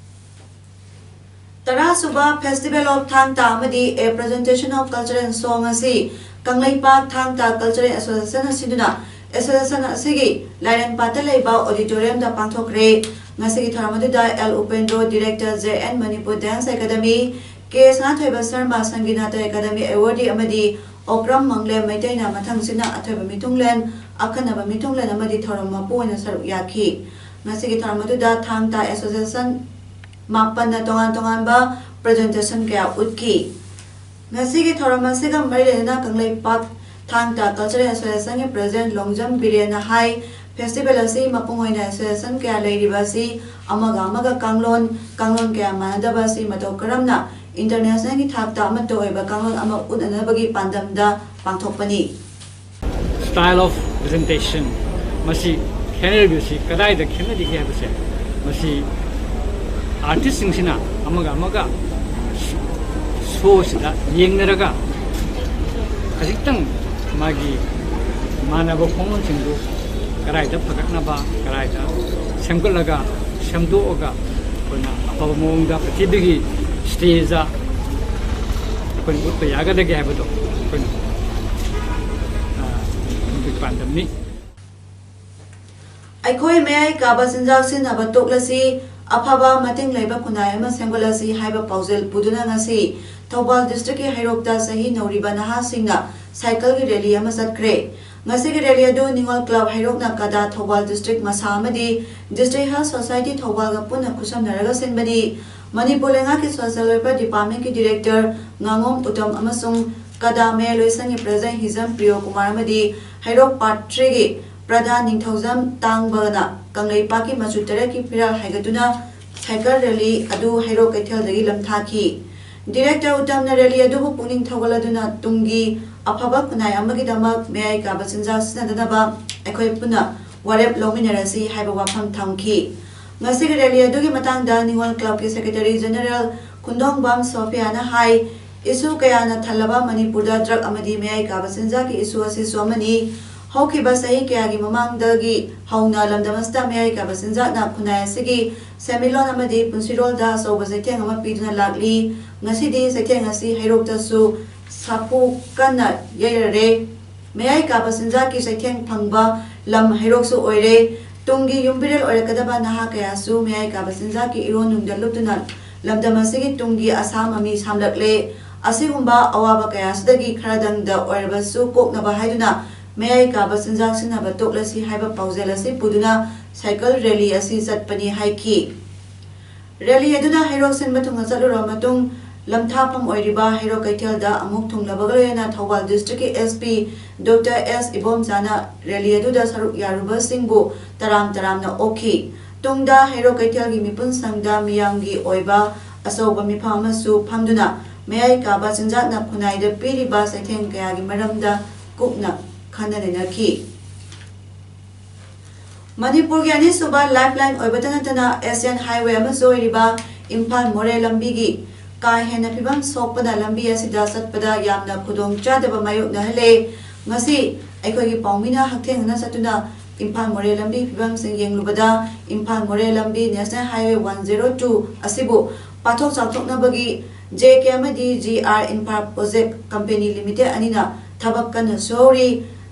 ꯇꯔꯥꯁꯨꯕ Festival of ꯊꯥꯡ ꯇꯥ ꯑꯃꯗꯤ A Presentation of Culture and Song ꯑꯁꯤ ꯀꯪꯂꯩꯄꯥꯛ ꯊꯥꯡ ꯇꯥ Cultural Association ꯁꯤꯟꯗꯨꯅ association ꯑꯁꯤꯒꯤ ꯂꯥꯏꯔꯦꯟꯄꯥꯠꯇ ꯂꯩꯕ auditorium ꯗ ꯄꯥꯡꯊꯣꯛꯈ꯭ꯔꯦ꯫ ꯉꯁꯤꯒꯤ ꯊꯧꯔꯝ ꯑꯗꯨꯗ L ꯎꯄꯦꯟꯗ꯭ꯔꯣ, Director, J N Manipur Dance Academy, K ꯁꯅꯥꯊꯣꯏꯕ Sharma, Sangeeta Academy Awardee ꯑꯃꯗꯤ ꯑꯣꯀ꯭ꯔꯝ ꯃꯪꯂꯦꯝ ꯃꯩꯇꯩꯅ ꯃꯊꯪꯁꯤꯠꯅ ꯑꯊꯣꯏꯕ ꯃꯤꯊꯨꯡꯂꯦꯟ, ꯑꯈꯟꯅꯕ ꯃꯤꯊꯨꯡꯂꯦꯟ ꯑꯃꯗꯤ ꯊꯧꯔꯝ ꯃꯄꯨ ꯑꯣꯏꯅ ꯁꯔꯨꯛ ꯌꯥꯈꯤ꯫ ꯉꯁꯤꯒꯤ ꯊꯧꯔꯝ ꯑꯗꯨꯗ ꯊꯥꯡ ꯇꯥ association ꯃꯥꯄꯟꯅ ꯇꯣꯉꯥꯟ ꯇꯣꯉꯥꯟꯕ presentation ꯀꯌꯥ ꯎꯠꯈꯤ꯫ ꯉꯁꯤꯒꯤ ꯊꯧꯔꯝ ꯑꯁꯤꯒ ꯃꯔꯤ ꯂꯩꯅꯅ ꯀꯪꯂꯩꯄꯥꯛ ꯊꯥꯡ ꯇꯥ Cultural Association ꯒꯤ President ꯂꯣꯡꯖꯝ ꯕꯤꯔꯦꯟꯅ ꯍꯥꯏ, festival ꯑꯁꯤ ꯃꯄꯨꯡ ꯑꯣꯏꯅ association ꯀꯌꯥ ꯂꯩꯔꯤꯕ ꯑꯁꯤ ꯑꯃꯒ ꯑꯃꯒ ꯀꯥꯡꯂꯣꯟ, ꯀꯥꯡꯂꯣꯟ ꯀꯌꯥ ꯃꯥꯟꯅꯗꯕ ꯑꯁꯤ ꯃꯇꯧ ꯀꯔꯝꯅ international ꯒꯤ ꯊꯥꯛꯇ ꯑꯃꯠꯇ ꯑꯣꯏꯕ ꯀꯥꯡꯂꯣꯟ ꯑꯃ ꯎꯠꯅꯅꯕꯒꯤ ꯄꯥꯟꯗꯝꯗ ꯄꯥꯡꯊꯣꯛꯄꯅꯤ꯫ Style of presentation ꯃꯁꯤ ꯈꯦꯠꯅꯔꯤꯕꯁꯤ ꯀꯗꯥꯏꯗ ꯈꯦꯠꯅꯔꯤꯒꯦ ꯍꯥꯏꯕꯁꯦ, ꯃꯁꯤ artist ꯁꯤꯡꯁꯤꯅ ꯑꯃꯒ ꯑꯃꯒ show ꯁꯤꯗ ꯌꯦꯡꯅꯔꯒ ꯈꯖꯤꯛꯇꯪ ꯃꯥꯒꯤ ꯃꯥꯟꯅꯕ ꯈꯣꯡꯂꯣꯟꯁꯤꯡꯗꯨ ꯀꯗꯥꯏꯗ ꯐꯒꯠꯅꯕ, ꯀꯗꯥꯏꯗ ꯁꯦꯝꯒꯠꯂꯒ ꯁꯦꯝꯗꯣꯛꯑꯒ ꯑꯩꯈꯣꯏꯅ ꯑꯐꯕ ꯃꯑꯣꯡꯗ ꯄ꯭ꯔꯤꯊꯤꯕꯤꯒꯤ stage ꯗ ꯑꯩꯈꯣꯏꯅ ꯎꯠꯄ ꯌꯥꯒꯗꯒꯦ ꯍꯥꯏꯕꯗꯣ ꯄꯥꯟꯗꯝꯅꯤ꯫ ꯑꯩꯈꯣꯏ ꯃꯌꯥꯏ ꯀꯥꯕ ꯆꯤꯟꯖꯥꯛ ꯁꯤꯖꯤꯟꯅꯕ ꯇꯣꯛꯂꯁꯤ, ꯑꯐꯕ ꯃꯇꯤꯡ ꯂꯩꯕ ꯈꯨꯟꯅꯥꯏ ꯑꯃ ꯁꯦꯝꯒꯠꯂꯁꯤ ꯍꯥꯏꯕ ꯄꯥꯎꯖꯦꯜ ꯄꯨꯗꯨꯅ ꯉꯁꯤ ꯊꯧꯕꯥꯜ ꯗꯤꯁꯇ꯭ꯔꯤꯛꯀꯤ ꯍꯩꯔꯣꯛꯇ ꯆꯍꯤ ꯅꯧꯔꯤꯕ ꯅꯍꯥꯁꯤꯡꯅ ꯁꯥꯏꯀꯜꯒꯤ ꯔꯦꯂꯤ ꯑꯃ ꯆꯠꯈ꯭ꯔꯦ꯫ ꯉꯁꯤꯒꯤ ꯔꯦꯂꯤ ꯑꯗꯨ ꯅꯤꯉꯣꯜ ꯀ꯭ꯂꯕ ꯍꯩꯔꯣꯛꯅ ꯀꯗꯥ ꯊꯧꯕꯥꯜ ꯗꯤꯁꯇ꯭ꯔꯤꯛ ꯃꯁꯥ ꯑꯃꯗꯤ ꯗꯤꯁꯇ꯭ꯔꯤꯛ ꯍꯦꯜꯊ ꯁꯣꯁꯥꯏꯇꯤ ꯊꯧꯕꯥꯜꯒ ꯄꯨꯟꯅ ꯈꯨꯠꯁꯝꯅꯔꯒ ꯁꯤꯟꯕꯅꯤ꯫ ꯃꯅꯤꯄꯨꯔ ꯂꯩꯉꯥꯛꯀꯤ ꯁꯣꯁꯤꯌꯦꯜ ꯋꯦꯜꯐꯤꯌꯔ ꯗꯤꯄꯥꯔꯠꯃꯦꯟꯠꯀꯤ ꯗꯤꯔꯦꯛꯇꯔ ꯉꯥꯉꯣꯝ ꯎꯇꯝ ꯑꯃꯁꯨꯡ ꯀꯗꯥ ꯃꯌꯥꯏꯂꯣꯏꯁꯪꯒꯤ ꯄ꯭ꯔꯖꯦꯟꯠ ꯍꯤꯖꯝ ꯄ꯭ꯔꯤꯌꯣ ꯀꯨꯃꯥꯔ ꯑꯃꯗꯤ ꯍꯩꯔꯣꯛ ꯄꯥꯔꯠ ꯊ꯭ꯔꯤꯒꯤ ꯄ꯭ꯔꯙꯥꯟ ꯅꯤꯡꯊꯧꯖꯝ ꯇꯥꯡꯕꯅ ꯀꯪꯂꯩꯄꯥꯛꯀꯤ ꯃꯆꯨ ꯇꯔꯦꯠꯀꯤ ꯐꯤꯔꯥꯜ ꯍꯥꯏꯒꯠꯇꯨꯅ ꯁꯥꯏꯀꯜ ꯔꯦꯂꯤ ꯑꯗꯨ ꯍꯩꯔꯣꯛ ꯀꯩꯊꯦꯜꯗꯒꯤ ꯂꯝꯊꯥꯈꯤ꯫ ꯗꯤꯔꯦꯛꯇꯔ ꯎꯇꯝꯅ ꯔꯦꯂꯤ ꯑꯗꯨꯕꯨ ꯄꯨꯛꯅꯤꯡ ꯊꯧꯒꯠꯂꯗꯨꯅ ꯇꯨꯡꯒꯤ ꯑꯐꯕ ꯈꯨꯟꯅꯥꯏ ꯑꯃꯒꯤꯗꯃꯛ ꯃꯌꯥꯏ ꯀꯥꯕ ꯆꯤꯟꯖꯥꯛ ꯁꯤꯖꯤꯟꯅꯗꯅꯕ ꯑꯩꯈꯣꯏ ꯄꯨꯟꯅ ꯋꯥꯔꯦꯞ ꯂꯧꯃꯤꯟꯅꯔꯁꯤ ꯍꯥꯏꯕ ꯋꯥꯐꯝ ꯊꯝꯈꯤ꯫ ꯉꯁꯤꯒꯤ ꯔꯦꯂꯤ ꯑꯗꯨꯒꯤ ꯃꯇꯥꯡꯗ ꯅꯤꯉꯣꯜ ꯀ꯭ꯂꯕꯀꯤ ꯁꯦꯀ꯭ꯔꯦꯇꯔꯤ ꯖꯦꯅꯔꯦꯜ ꯈꯨꯟꯗꯣꯡꯕꯝ ꯁꯣꯐꯤꯌꯥꯅ ꯍꯥꯏ, ꯏꯁꯨ ꯀꯌꯥꯅ ꯊꯜꯂꯕ ꯃꯅꯤꯄꯨꯔꯗ ꯗ꯭ꯔꯒ ꯑꯃꯗꯤ ꯃꯌꯥꯏ ꯀꯥꯕ ꯆꯤꯟꯖꯥꯛꯀꯤ ꯏꯁꯨ ꯑꯁꯤꯁꯨ ꯑꯃꯅꯤ꯫ ꯍꯧꯈꯤꯕ ꯆꯍꯤ ꯀꯌꯥꯒꯤ ꯃꯃꯥꯡꯗꯒꯤ ꯍꯧꯅ ꯂꯝꯗꯝ ꯑꯁꯤꯗ ꯃꯌꯥꯏ ꯀꯥꯕ ꯆꯤꯟꯖꯥꯛꯅ ꯈꯨꯟꯅꯥꯏ ꯑꯁꯤꯒꯤ ꯁꯦꯟꯃꯤꯠꯂꯣꯟ ꯑꯃꯗꯤ ꯄꯨꯟꯁꯤꯔꯣꯜꯗ ꯑꯆꯧꯕ ꯆꯩꯊꯦꯡ ꯑꯃ ꯄꯤꯗꯨꯅ ꯂꯥꯛꯂꯤ꯫ ꯉꯁꯤꯗꯤ ꯆꯩꯊꯦꯡ ꯑꯁꯤ ꯍꯩꯔꯣꯛꯇꯁꯨ ꯁꯥꯐꯨ ꯀꯟꯅ ꯌꯩꯔꯔꯦ꯫ ꯃꯌꯥꯏ ꯀꯥꯕ ꯆꯤꯟꯖꯥꯛꯀꯤ ꯆꯩꯊꯦꯡ ꯐꯪꯕ ꯂꯝ ꯍꯩꯔꯣꯛꯁꯨ ꯑꯣꯏꯔꯦ꯫ ꯇꯨꯡꯒꯤ ꯌꯨꯝꯕꯤꯔꯦꯜ ꯑꯣꯏꯔꯛꯀꯗꯕ ꯅꯍꯥ ꯀꯌꯥꯁꯨ ꯃꯌꯥꯏ ꯀꯥꯕ ꯆꯤꯟꯖꯥꯛꯀꯤ ꯏꯔꯣꯟꯅꯨꯡꯗ ꯂꯨꯞꯇꯨꯅ ꯂꯝꯗꯝ ꯑꯁꯤꯒꯤ ꯇꯨꯡꯒꯤ ꯑꯁꯥ ꯃꯃꯤ ꯁꯥꯝꯂꯛꯂꯦ꯫ ꯑꯁꯤꯒꯨꯝꯕ ꯑꯋꯥꯕ ꯀꯌꯥꯁꯤꯗꯒꯤ ꯈꯔꯗꯪꯗ ꯑꯣꯏꯔꯕꯁꯨ ꯀꯣꯛꯅꯕ ꯍꯥꯏꯗꯨꯅ ꯃꯌꯥꯏ ꯀꯥꯕ ꯆꯤꯟꯖꯥꯛ ꯁꯤꯖꯤꯟꯅꯕ ꯇꯣꯛꯂꯁꯤ ꯍꯥꯏꯕ ꯄꯥꯎꯖꯦꯜ ꯑꯁꯤ ꯄꯨꯗꯨꯅ ꯁꯥꯏꯀꯜ ꯔꯦꯂꯤ ꯑꯁꯤ ꯆꯠꯄꯅꯤ ꯍꯥꯏꯈꯤ꯫ ꯔꯦꯂꯤ ꯑꯗꯨꯅ ꯍꯩꯔꯣꯛ ꯁꯤꯟꯕ ꯊꯨꯡꯅ ꯆꯠꯂꯨꯔꯕ ꯃꯇꯨꯡ, ꯂꯝꯊꯥꯐꯝ ꯑꯣꯏꯔꯤꯕ ꯍꯩꯔꯣꯛ ꯀꯩꯊꯦꯜꯗ ꯑꯃꯨꯛ ꯊꯨꯡꯂꯕꯒ ꯂꯣꯏꯅꯅ ꯊꯧꯕꯥꯜ ꯗꯤꯁꯇ꯭ꯔꯤꯛꯀꯤ ꯑꯦꯁ ꯄꯤ ꯗꯣꯛꯇꯔ ꯑꯦꯁ ꯏꯕꯣꯝꯆꯥꯅ ꯔꯦꯂꯤ ꯑꯗꯨꯗ ꯁꯔꯨꯛ ꯌꯥꯔꯨꯕꯁꯤꯡꯕꯨ ꯇꯔꯥꯝ ꯇꯔꯥꯝꯅ ꯑꯣꯛꯈꯤ꯫ ꯇꯨꯡꯗ ꯍꯩꯔꯣꯛ ꯀꯩꯊꯦꯜꯒꯤ ꯃꯤꯄꯨꯝꯁꯪꯗ ꯃꯤꯌꯥꯝꯒꯤ ꯑꯣꯏꯕ ꯑꯆꯧꯕ ꯃꯤꯐꯝ ꯑꯃꯁꯨ ꯐꯝꯗꯨꯅ ꯃꯌꯥꯏ ꯀꯥꯕ ꯆꯤꯟꯖꯥꯛꯅ ꯈꯨꯟꯅꯥꯏꯗ ꯄꯤꯔꯤꯕ ꯆꯩꯊꯦꯡ ꯀꯌꯥꯒꯤ ꯃꯔꯝꯗ ꯀꯨꯞꯅ ꯈꯟꯅ ꯅꯩꯅꯈꯤ꯫ ꯃꯅꯤꯄꯨꯔꯒꯤ ꯑꯅꯤꯁꯨꯕ ꯂꯥꯏꯐ ꯂꯥꯏꯟ ꯑꯣꯏꯕꯇ ꯅꯠꯇꯅ ꯑꯦꯁꯤꯌꯥꯟ ꯍꯥꯏꯋꯦ ꯑꯃꯁꯨ ꯑꯣꯏꯔꯤꯕ ꯏꯝꯐꯥꯜ ꯃꯣꯔꯦ ꯂꯝꯕꯤꯒꯤ ꯀꯥ ꯍꯦꯟꯅ ꯐꯤꯕꯝ ꯁꯣꯛꯄꯅ ꯂꯝꯕꯤ ꯑꯁꯤꯗ ꯆꯠꯄꯗ ꯌꯥꯝꯅ ꯈꯨꯗꯣꯡ ꯆꯥꯗꯕ ꯃꯥꯌꯣꯛꯅꯍꯜꯂꯦ꯫ ꯉꯁꯤ ꯑꯩꯈꯣꯏꯒꯤ ꯄꯥꯎꯃꯤꯅ ꯍꯛꯊꯦꯡꯅꯅ ꯆꯠꯇꯨꯅ ꯏꯝꯐꯥꯜ ꯃꯣꯔꯦ ꯂꯝꯕꯤ ꯐꯤꯕꯝꯁꯤꯡ ꯌꯦꯡꯂꯨꯕꯗ ꯏꯝꯐꯥꯜ ꯃꯣꯔꯦ ꯂꯝꯕꯤ national highway one zero two ꯑꯁꯤꯕꯨ ꯄꯥꯛꯊꯣꯛ ꯆꯥꯎꯊꯣꯛꯅꯕꯒꯤ ꯖꯦ ꯀꯦ ꯑꯃꯗꯤ G R Imphal project company limited ꯑꯅꯤꯅ ꯊꯕꯛ ꯀꯟꯅ ꯁꯨꯍꯧꯔꯤ꯫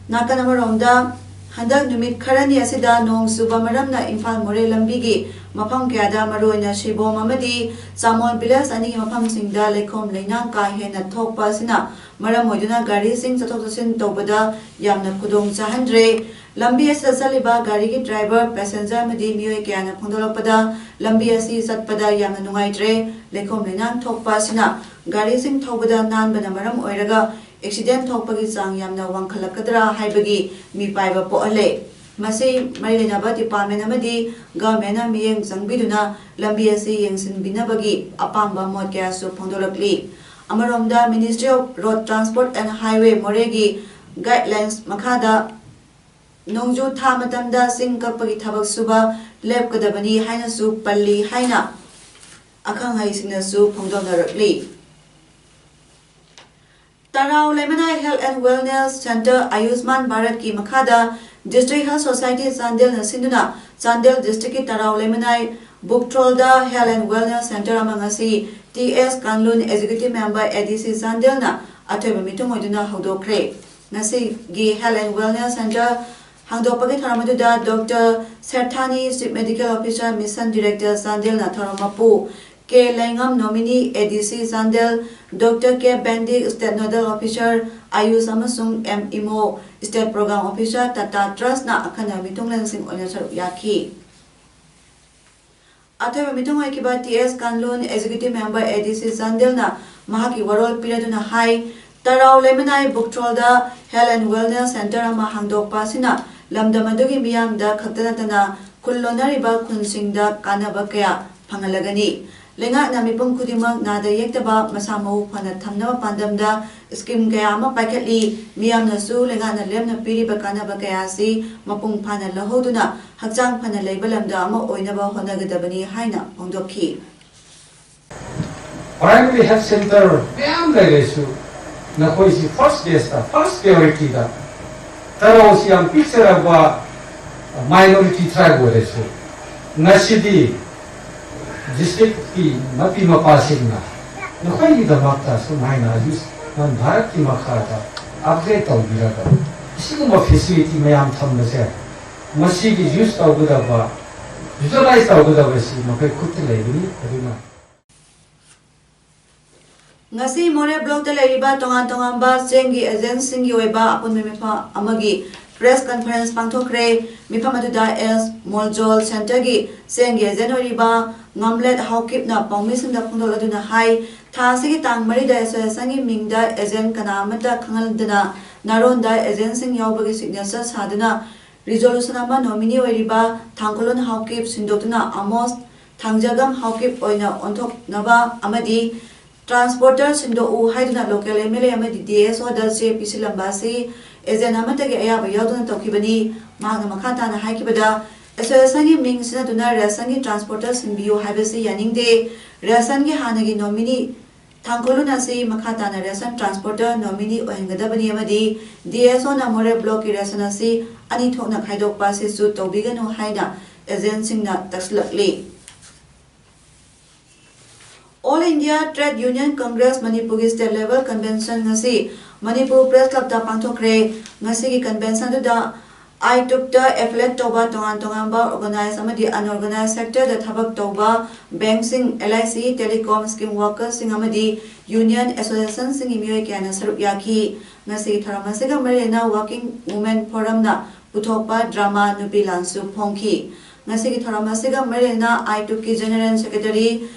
ꯅꯥꯀꯟ ꯑꯃꯔꯣꯝꯗ, ꯍꯟꯗꯛ ꯅꯨꯃꯤꯠ ꯈꯔꯅꯤ ꯑꯁꯤꯗ ꯅꯣꯡ ꯆꯨꯕ ꯃꯔꯝꯅ ꯏꯝꯐꯥꯜ ꯃꯣꯔꯦ ꯂꯝꯕꯤꯒꯤ ꯃꯐꯝ ꯀꯌꯥꯗ, ꯃꯔꯨꯑꯣꯏꯅ ꯁꯤꯕꯣꯝ ꯑꯃꯗꯤ ꯆꯥꯃꯣꯜ ꯚꯤꯂꯦꯖ ꯑꯅꯤꯒꯤ ꯃꯐꯝꯁꯤꯡꯗ ꯂꯩꯈꯣꯝ ꯂꯩꯅꯥꯡ ꯀꯥ ꯍꯦꯟꯅ ꯊꯣꯛꯄ ꯑꯁꯤꯅ ꯃꯔꯝ ꯑꯣꯏꯗꯨꯅ ꯒꯥꯔꯤꯁꯤꯡ ꯆꯠꯊꯣꯛ ꯆꯠꯁꯤꯟ ꯇꯧꯕꯗ ꯌꯥꯝꯅ ꯈꯨꯗꯣꯡ ꯆꯥꯍꯟꯗ꯭ꯔꯦ꯫ ꯂꯝꯕꯤ ꯑꯁꯤꯗ ꯆꯠꯂꯤꯕ ꯒꯥꯔꯤꯒꯤ ꯗ꯭ꯔꯥꯏꯚꯔ, ꯄꯦꯁꯦꯟꯖꯔ ꯑꯃꯗꯤ ꯃꯤꯑꯣꯏ ꯀꯌꯥꯅ ꯐꯣꯡꯗꯣꯔꯛꯄꯗ, ꯂꯝꯕꯤ ꯑꯁꯤ ꯆꯠꯄꯗ ꯌꯥꯝꯅ ꯅꯨꯡꯉꯥꯏꯇ꯭ꯔꯦ꯫ ꯂꯩꯈꯣꯝ ꯂꯩꯅꯥꯡ ꯊꯣꯛꯄ ꯑꯁꯤꯅ ꯒꯥꯔꯤꯁꯤꯡ ꯊꯧꯕꯗ ꯅꯥꯟꯕꯅ ꯃꯔꯝ ꯑꯣꯏꯔꯒ ꯑꯦꯛꯁꯤꯗꯦꯟ ꯊꯣꯛꯄꯒꯤ ꯆꯥꯡ ꯌꯥꯝꯅ ꯋꯥꯡꯈꯠꯂꯛꯀꯗ꯭ꯔꯥ ꯍꯥꯏꯕꯒꯤ ꯃꯤꯄꯥꯏꯕ ꯄꯣꯛꯍꯜꯂꯦ꯫ ꯃꯁꯤ ꯃꯔꯤ ꯂꯩꯅꯕ ꯗꯤꯄꯥꯔꯠꯃꯦꯟ ꯑꯃꯗꯤ ꯒꯚꯔꯟꯃꯦꯟꯅ ꯃꯤꯠꯌꯦꯡ ꯆꯪꯕꯤꯗꯨꯅ ꯂꯝꯕꯤ ꯑꯁꯤ ꯌꯦꯡꯁꯤꯟꯕꯤꯅꯕꯒꯤ ꯑꯄꯥꯝꯕ ꯃꯣꯠ ꯀꯌꯥꯁꯨ ꯐꯣꯡꯗꯣꯔꯛꯂꯤ꯫ ꯑꯃꯔꯣꯝꯗ, Ministry of Road Transport and Highway ꯃꯣꯔꯦꯒꯤ ꯒꯥꯏꯗꯂꯥꯏꯟꯁ ꯃꯈꯥꯗ ꯅꯣꯡꯖꯨ ꯊꯥ ꯃꯇꯝꯗ ꯆꯤꯡ ꯀꯛꯄꯒꯤ ꯊꯕꯛ ꯁꯨꯕ ꯂꯦꯞꯀꯗꯕꯅꯤ ꯍꯥꯏꯅꯁꯨ ꯄꯜꯂꯤ ꯍꯥꯏꯅ ꯑꯈꯪ ꯑꯍꯩꯁꯤꯡꯅꯁꯨ ꯐꯣꯡꯗꯣꯛꯅꯔꯛꯂꯤ꯫ ꯇꯔꯥꯎ ꯂꯩꯃꯅꯥꯏ Health and Wellness Center ꯑꯌꯨꯁꯃꯥꯟ ꯚꯥꯔꯠꯀꯤ ꯃꯈꯥꯗ District Health Society ꯆꯥꯟꯗꯦꯜꯅ ꯁꯤꯟꯗꯨꯅ Chandel districtꯀꯤ ꯇꯔꯥꯎ ꯂꯩꯃꯅꯥꯏ ꯕꯨꯛꯊ꯭ꯔꯣꯜꯗ Health and Wellness Center ꯑꯃ ꯉꯁꯤ T S ꯀꯥꯟꯂꯨꯟ, Executive Member, A D C ꯆꯥꯟꯗꯦꯜꯅ ꯑꯊꯣꯏꯕ ꯃꯤꯊꯨꯡ ꯑꯣꯏꯗꯨꯅ ꯍꯧꯗꯣꯛꯈ꯭ꯔꯦ꯫ ꯉꯁꯤꯒꯤ Health and Wellness Center ꯍꯥꯡꯗꯣꯛꯄꯒꯤ ꯊꯧꯔꯝ ꯑꯗꯨꯗ Doctor ꯁꯦꯔꯊꯥꯅꯤ, Chief Medical Officer, Mission Director ꯆꯥꯟꯗꯦꯜꯅ ꯊꯧꯔꯝ ꯃꯄꯨ, ꯀꯦ ꯂꯩꯉꯝ, Nominee, A D C Chandel, Doctor K ꯕꯦꯟꯗꯤꯛ, State Nodal Officer, Ayush ꯑꯃꯁꯨꯡ M Imo, State Program Officer, Tata Trustꯅ ꯑꯈꯟꯅꯕ ꯃꯤꯊꯨꯡꯂꯦꯟꯁꯤꯡ ꯑꯣꯏꯅ ꯁꯔꯨꯛ ꯌꯥꯈꯤ꯫ ꯑꯊꯣꯏꯕ ꯃꯤꯊꯨꯡ ꯑꯣꯏꯈꯤꯕ T S ꯀꯥꯟꯂꯨꯟ, Executive Member, A D C ꯆꯥꯟꯗꯦꯜꯅ ꯃꯍꯥꯛꯀꯤ ꯋꯥꯔꯣꯜ ꯄꯤꯔꯗꯨꯅ ꯍꯥꯏ, ꯇꯔꯥꯎ ꯂꯩꯃꯅꯥꯏ ꯕꯨꯛꯊ꯭ꯔꯣꯜꯗ Health and Wellness Center ꯑꯃ ꯍꯥꯡꯗꯣꯛꯄ ꯑꯁꯤꯅ ꯂꯝꯗꯝ ꯑꯗꯨꯒꯤ ꯃꯤꯌꯥꯝꯗ ꯈꯛꯇ ꯅꯠꯇꯅ ꯈꯨꯜ ꯂꯣꯟꯅꯔꯤꯕ ꯈꯨꯟꯁꯤꯡꯗ ꯀꯥꯟꯅꯕ ꯀꯌꯥ ꯐꯪꯍꯜꯂꯒꯅꯤ꯫ ꯂꯩꯉꯥꯛꯅ ꯃꯤꯄꯨꯝ ꯈꯨꯗꯤꯡꯃꯛ ꯅꯥꯗ ꯌꯦꯛꯇꯕ, ꯃꯁꯥ ꯃꯎ ꯐꯅ ꯊꯝꯅꯕ ꯄꯥꯟꯗꯝꯗ scheme ꯀꯌꯥ ꯑꯃ ꯄꯥꯏꯈꯠꯂꯤ꯫ ꯃꯤꯌꯥꯝꯅꯁꯨ ꯂꯩꯉꯥꯛꯅ ꯂꯦꯝꯅ ꯄꯤꯔꯤꯕ ꯀꯥꯟꯅꯕ ꯀꯌꯥ ꯑꯁꯤ ꯃꯄꯨꯡ ꯐꯥꯅ ꯂꯧꯍꯧꯗꯨꯅ ꯍꯛꯆꯥꯡ ꯐꯅ ꯂꯩꯕ ꯂꯝꯗꯝ ꯑꯃ ꯑꯣꯏꯅꯕ ꯍꯣꯠꯅꯒꯗꯕꯅꯤ ꯍꯥꯏꯅ ꯐꯣꯡꯗꯣꯛꯈꯤ꯫ Primary Health Center ꯃꯌꯥꯝ ꯂꯩꯔꯁꯨ, ꯅꯈꯣꯏꯁꯤ first baseꯇ, first priorityꯗ, ꯇꯔꯥꯎꯁꯤ ꯌꯥꯝ ꯄꯤꯛꯆꯔꯕ minority tribe ꯑꯣꯏꯔꯁꯨ, ꯉꯁꯤꯗꯤ districtꯀꯤ ꯃꯄꯤ ꯃꯄꯥꯁꯤꯡꯅ ꯅꯈꯣꯏꯒꯤꯗꯃꯛꯇ ꯁꯨꯃꯥꯏꯅ ꯑꯌꯨꯁꯃꯥꯟ ꯚꯥꯔꯠꯀꯤ ꯃꯈꯥꯗ upgrade ꯇꯧꯕꯤꯔꯒ, ꯑꯁꯤꯒꯨꯝꯕ ꯐꯦꯁꯤꯂꯤꯇꯤ ꯃꯌꯥꯝ ꯊꯝꯕꯁꯦ, ꯃꯁꯤꯒꯤ ꯌꯨꯁ ꯇꯧꯒꯗꯕ, ꯌꯨꯇꯤꯂꯥꯏꯁ ꯇꯧꯒꯗꯕꯁꯤ ꯃꯈꯣꯏ ꯈꯨꯠꯇ ꯂꯩꯕꯅꯤ꯫ ꯑꯗꯨꯅ ꯉꯁꯤ ꯃꯣꯔꯦ ꯕ꯭ꯂꯣꯛꯇ ꯂꯩꯔꯤꯕ ꯇꯣꯉꯥꯟ ꯇꯣꯉꯥꯟꯕ ꯆꯦꯡꯒꯤ ꯑꯦꯖꯦꯟꯁꯤꯡꯒꯤ ꯑꯣꯏꯕ ꯑꯄꯨꯟꯕ ꯃꯤꯐꯝ ꯑꯃꯒꯤ ꯄ꯭ꯔꯦꯁ ꯀꯟꯐꯔꯦꯟꯁ ꯄꯥꯡꯊꯣꯛꯈ꯭ꯔꯦ꯫ ꯃꯤꯐꯝ ꯑꯗꯨꯗ ꯑꯦꯁ ꯃꯣꯜꯖꯣꯜ ꯁꯦꯟꯇꯔꯒꯤ ꯆꯦꯡꯒꯤ ꯑꯦꯖꯦꯟ ꯑꯣꯏꯔꯤꯕ ꯉꯝꯂꯦꯠ ꯍꯥꯎꯀꯤꯞꯅ ꯄꯥꯎꯃꯤꯁꯤꯡꯗ ꯐꯣꯡꯗꯣꯛꯂꯗꯨꯅ ꯍꯥꯏ, ꯊꯥ ꯑꯁꯤꯒꯤ ꯇꯥꯡ ꯃꯔꯤꯗ ꯑꯦꯁꯣꯁꯤꯌꯦꯁꯟꯒꯤ ꯃꯤꯡꯗ ꯑꯦꯖꯦꯟ ꯀꯅꯥ ꯑꯃꯠꯇ ꯈꯪꯍꯟꯗꯅ ꯅꯥꯔꯣꯟꯗ ꯑꯦꯖꯦꯟꯁꯤꯡ ꯌꯥꯎꯕꯒꯤ ꯁꯤꯒꯅꯦꯆꯔ ꯁꯥꯗꯨꯅ ꯔꯤꯖꯣꯂꯨꯁꯟ ꯑꯃ ꯅꯣꯃꯤꯅꯤ ꯑꯣꯏꯔꯤꯕ ꯊꯥꯡꯈꯣꯂꯣꯟ ꯍꯥꯎꯀꯤꯞ ꯁꯤꯟꯗꯣꯛꯇꯨꯅ ꯑꯃꯣꯁ ꯊꯥꯡꯖꯒꯝ ꯍꯥꯎꯀꯤꯞ ꯑꯣꯏꯅ ꯑꯣꯟꯊꯣꯛꯅꯕ ꯑꯃꯗꯤ ꯇ꯭ꯔꯥꯟꯁꯄꯣꯔꯇꯔ ꯁꯤꯟꯗꯣꯛꯎ ꯍꯥꯏꯗꯨꯅ ꯂꯣꯀꯦꯜ ꯑꯦꯝ ꯑꯦꯜ ꯑꯦ ꯑꯃꯗꯤ ꯗꯤ ꯑꯦꯁ ꯑꯣꯗ ꯆꯦ ꯄꯤꯁꯤꯜꯂꯝꯕ ꯑꯁꯤ ꯑꯦꯖꯦꯟ ꯑꯃꯠꯇꯒꯤ ꯑꯌꯥꯕ ꯌꯥꯎꯗꯅ ꯇꯧꯈꯤꯕꯅꯤ꯫ ꯃꯍꯥꯛꯅ ꯃꯈꯥ ꯇꯥꯅ ꯍꯥꯏꯈꯤꯕꯗ, ꯑꯦꯁꯣꯁꯤꯌꯦꯁꯟꯒꯤ ꯃꯤꯡ ꯁꯤꯖꯤꯟꯅꯗꯨꯅ ꯔꯦꯁꯟꯒꯤ ꯇ꯭ꯔꯥꯟꯁꯄꯣꯔꯇꯔ ꯁꯤꯟꯕꯤꯌꯨ ꯍꯥꯏꯕꯁꯤ ꯌꯥꯅꯤꯡꯗꯦ꯫ ꯔꯦꯁꯟꯒꯤ ꯍꯥꯟꯅꯒꯤ ꯅꯣꯃꯤꯅꯤ ꯊꯥꯡꯈꯣꯂꯨꯟ ꯑꯁꯤ ꯃꯈꯥ ꯇꯥꯅ ꯔꯦꯁꯟ ꯇ꯭ꯔꯥꯟꯁꯄꯣꯔꯇꯔ ꯅꯣꯃꯤꯅꯤ ꯑꯣꯏꯍꯟꯒꯗꯕꯅꯤ ꯑꯃꯗꯤ ꯗꯤ ꯑꯦꯁ ꯑꯣꯅ ꯃꯣꯔꯦ ꯕ꯭ꯂꯣꯛꯀꯤ ꯔꯦꯁꯟ ꯑꯁꯤ ꯑꯅꯤ ꯊꯣꯛꯅ ꯈꯥꯏꯗꯣꯛꯄ ꯑꯁꯤꯁꯨ ꯇꯧꯕꯤꯒꯅꯨ ꯍꯥꯏꯅ ꯑꯦꯖꯦꯟꯁꯤꯡꯅ ꯇꯛꯁꯤꯜꯂꯛꯂꯤ꯫ All India trade union congress ꯃꯅꯤꯄꯨꯔꯒꯤ ꯁ꯭ꯇꯦꯠ ꯂꯦꯚꯦꯜ ꯀꯟꯚꯦꯟꯁꯟ ꯉꯁꯤ ꯃꯅꯤꯄꯨꯔ ꯄ꯭ꯔꯦꯁ ꯀ꯭ꯂꯕꯇ ꯄꯥꯡꯊꯣꯛꯈ꯭ꯔꯦ꯫ ꯉꯁꯤꯒꯤ ꯀꯟꯚꯦꯟꯁꯟꯗꯨꯗ ꯑꯥꯏꯇꯨꯞꯇ ꯑꯦꯐꯤꯂꯦꯠ ꯇꯧꯕ ꯇꯣꯉꯥꯟ ꯇꯣꯉꯥꯟꯕ ꯑꯣꯔꯒꯅꯥꯏꯖ ꯑꯃꯗꯤ ꯑꯟꯑꯣꯔꯒꯅꯥꯏꯖ ꯁꯦꯛꯇꯔꯗ ꯊꯕꯛ ꯇꯧꯕ ꯕꯦꯡꯛꯁꯤꯡ, L I C, telecom scheme ꯋꯥꯔꯀꯔꯁꯤꯡ ꯑꯃꯗꯤ ꯌꯨꯅꯤꯌꯟ ꯑꯦꯁꯣꯁꯤꯌꯦꯁꯟꯁꯤꯡꯒꯤ ꯃꯤꯑꯣꯏ ꯀꯌꯥꯅ ꯁꯔꯨꯛ ꯌꯥꯈꯤ꯫ ꯉꯁꯤꯒꯤ ꯊꯧꯔꯝ ꯑꯁꯤꯒ ꯃꯔꯤ ꯂꯩꯅꯅ ꯋꯥꯔꯀꯤꯡ ꯋꯨꯃꯦꯟ ꯐꯣꯔꯝꯅ ꯄꯨꯊꯣꯛꯄ ꯗ꯭ꯔꯃꯥ ꯅꯨꯄꯤ ꯂꯥꯟꯁꯨ ꯐꯣꯡꯈꯤ꯫ ꯉꯁꯤꯒꯤ ꯊꯧꯔꯝ ꯑꯁꯤꯒ ꯃꯔꯤ ꯂꯩꯅꯅ ꯑꯥꯏꯇꯨꯞꯀꯤ ꯖꯦꯅꯔꯦꯜ ꯁꯦꯀ꯭ꯔꯦꯇꯔꯤ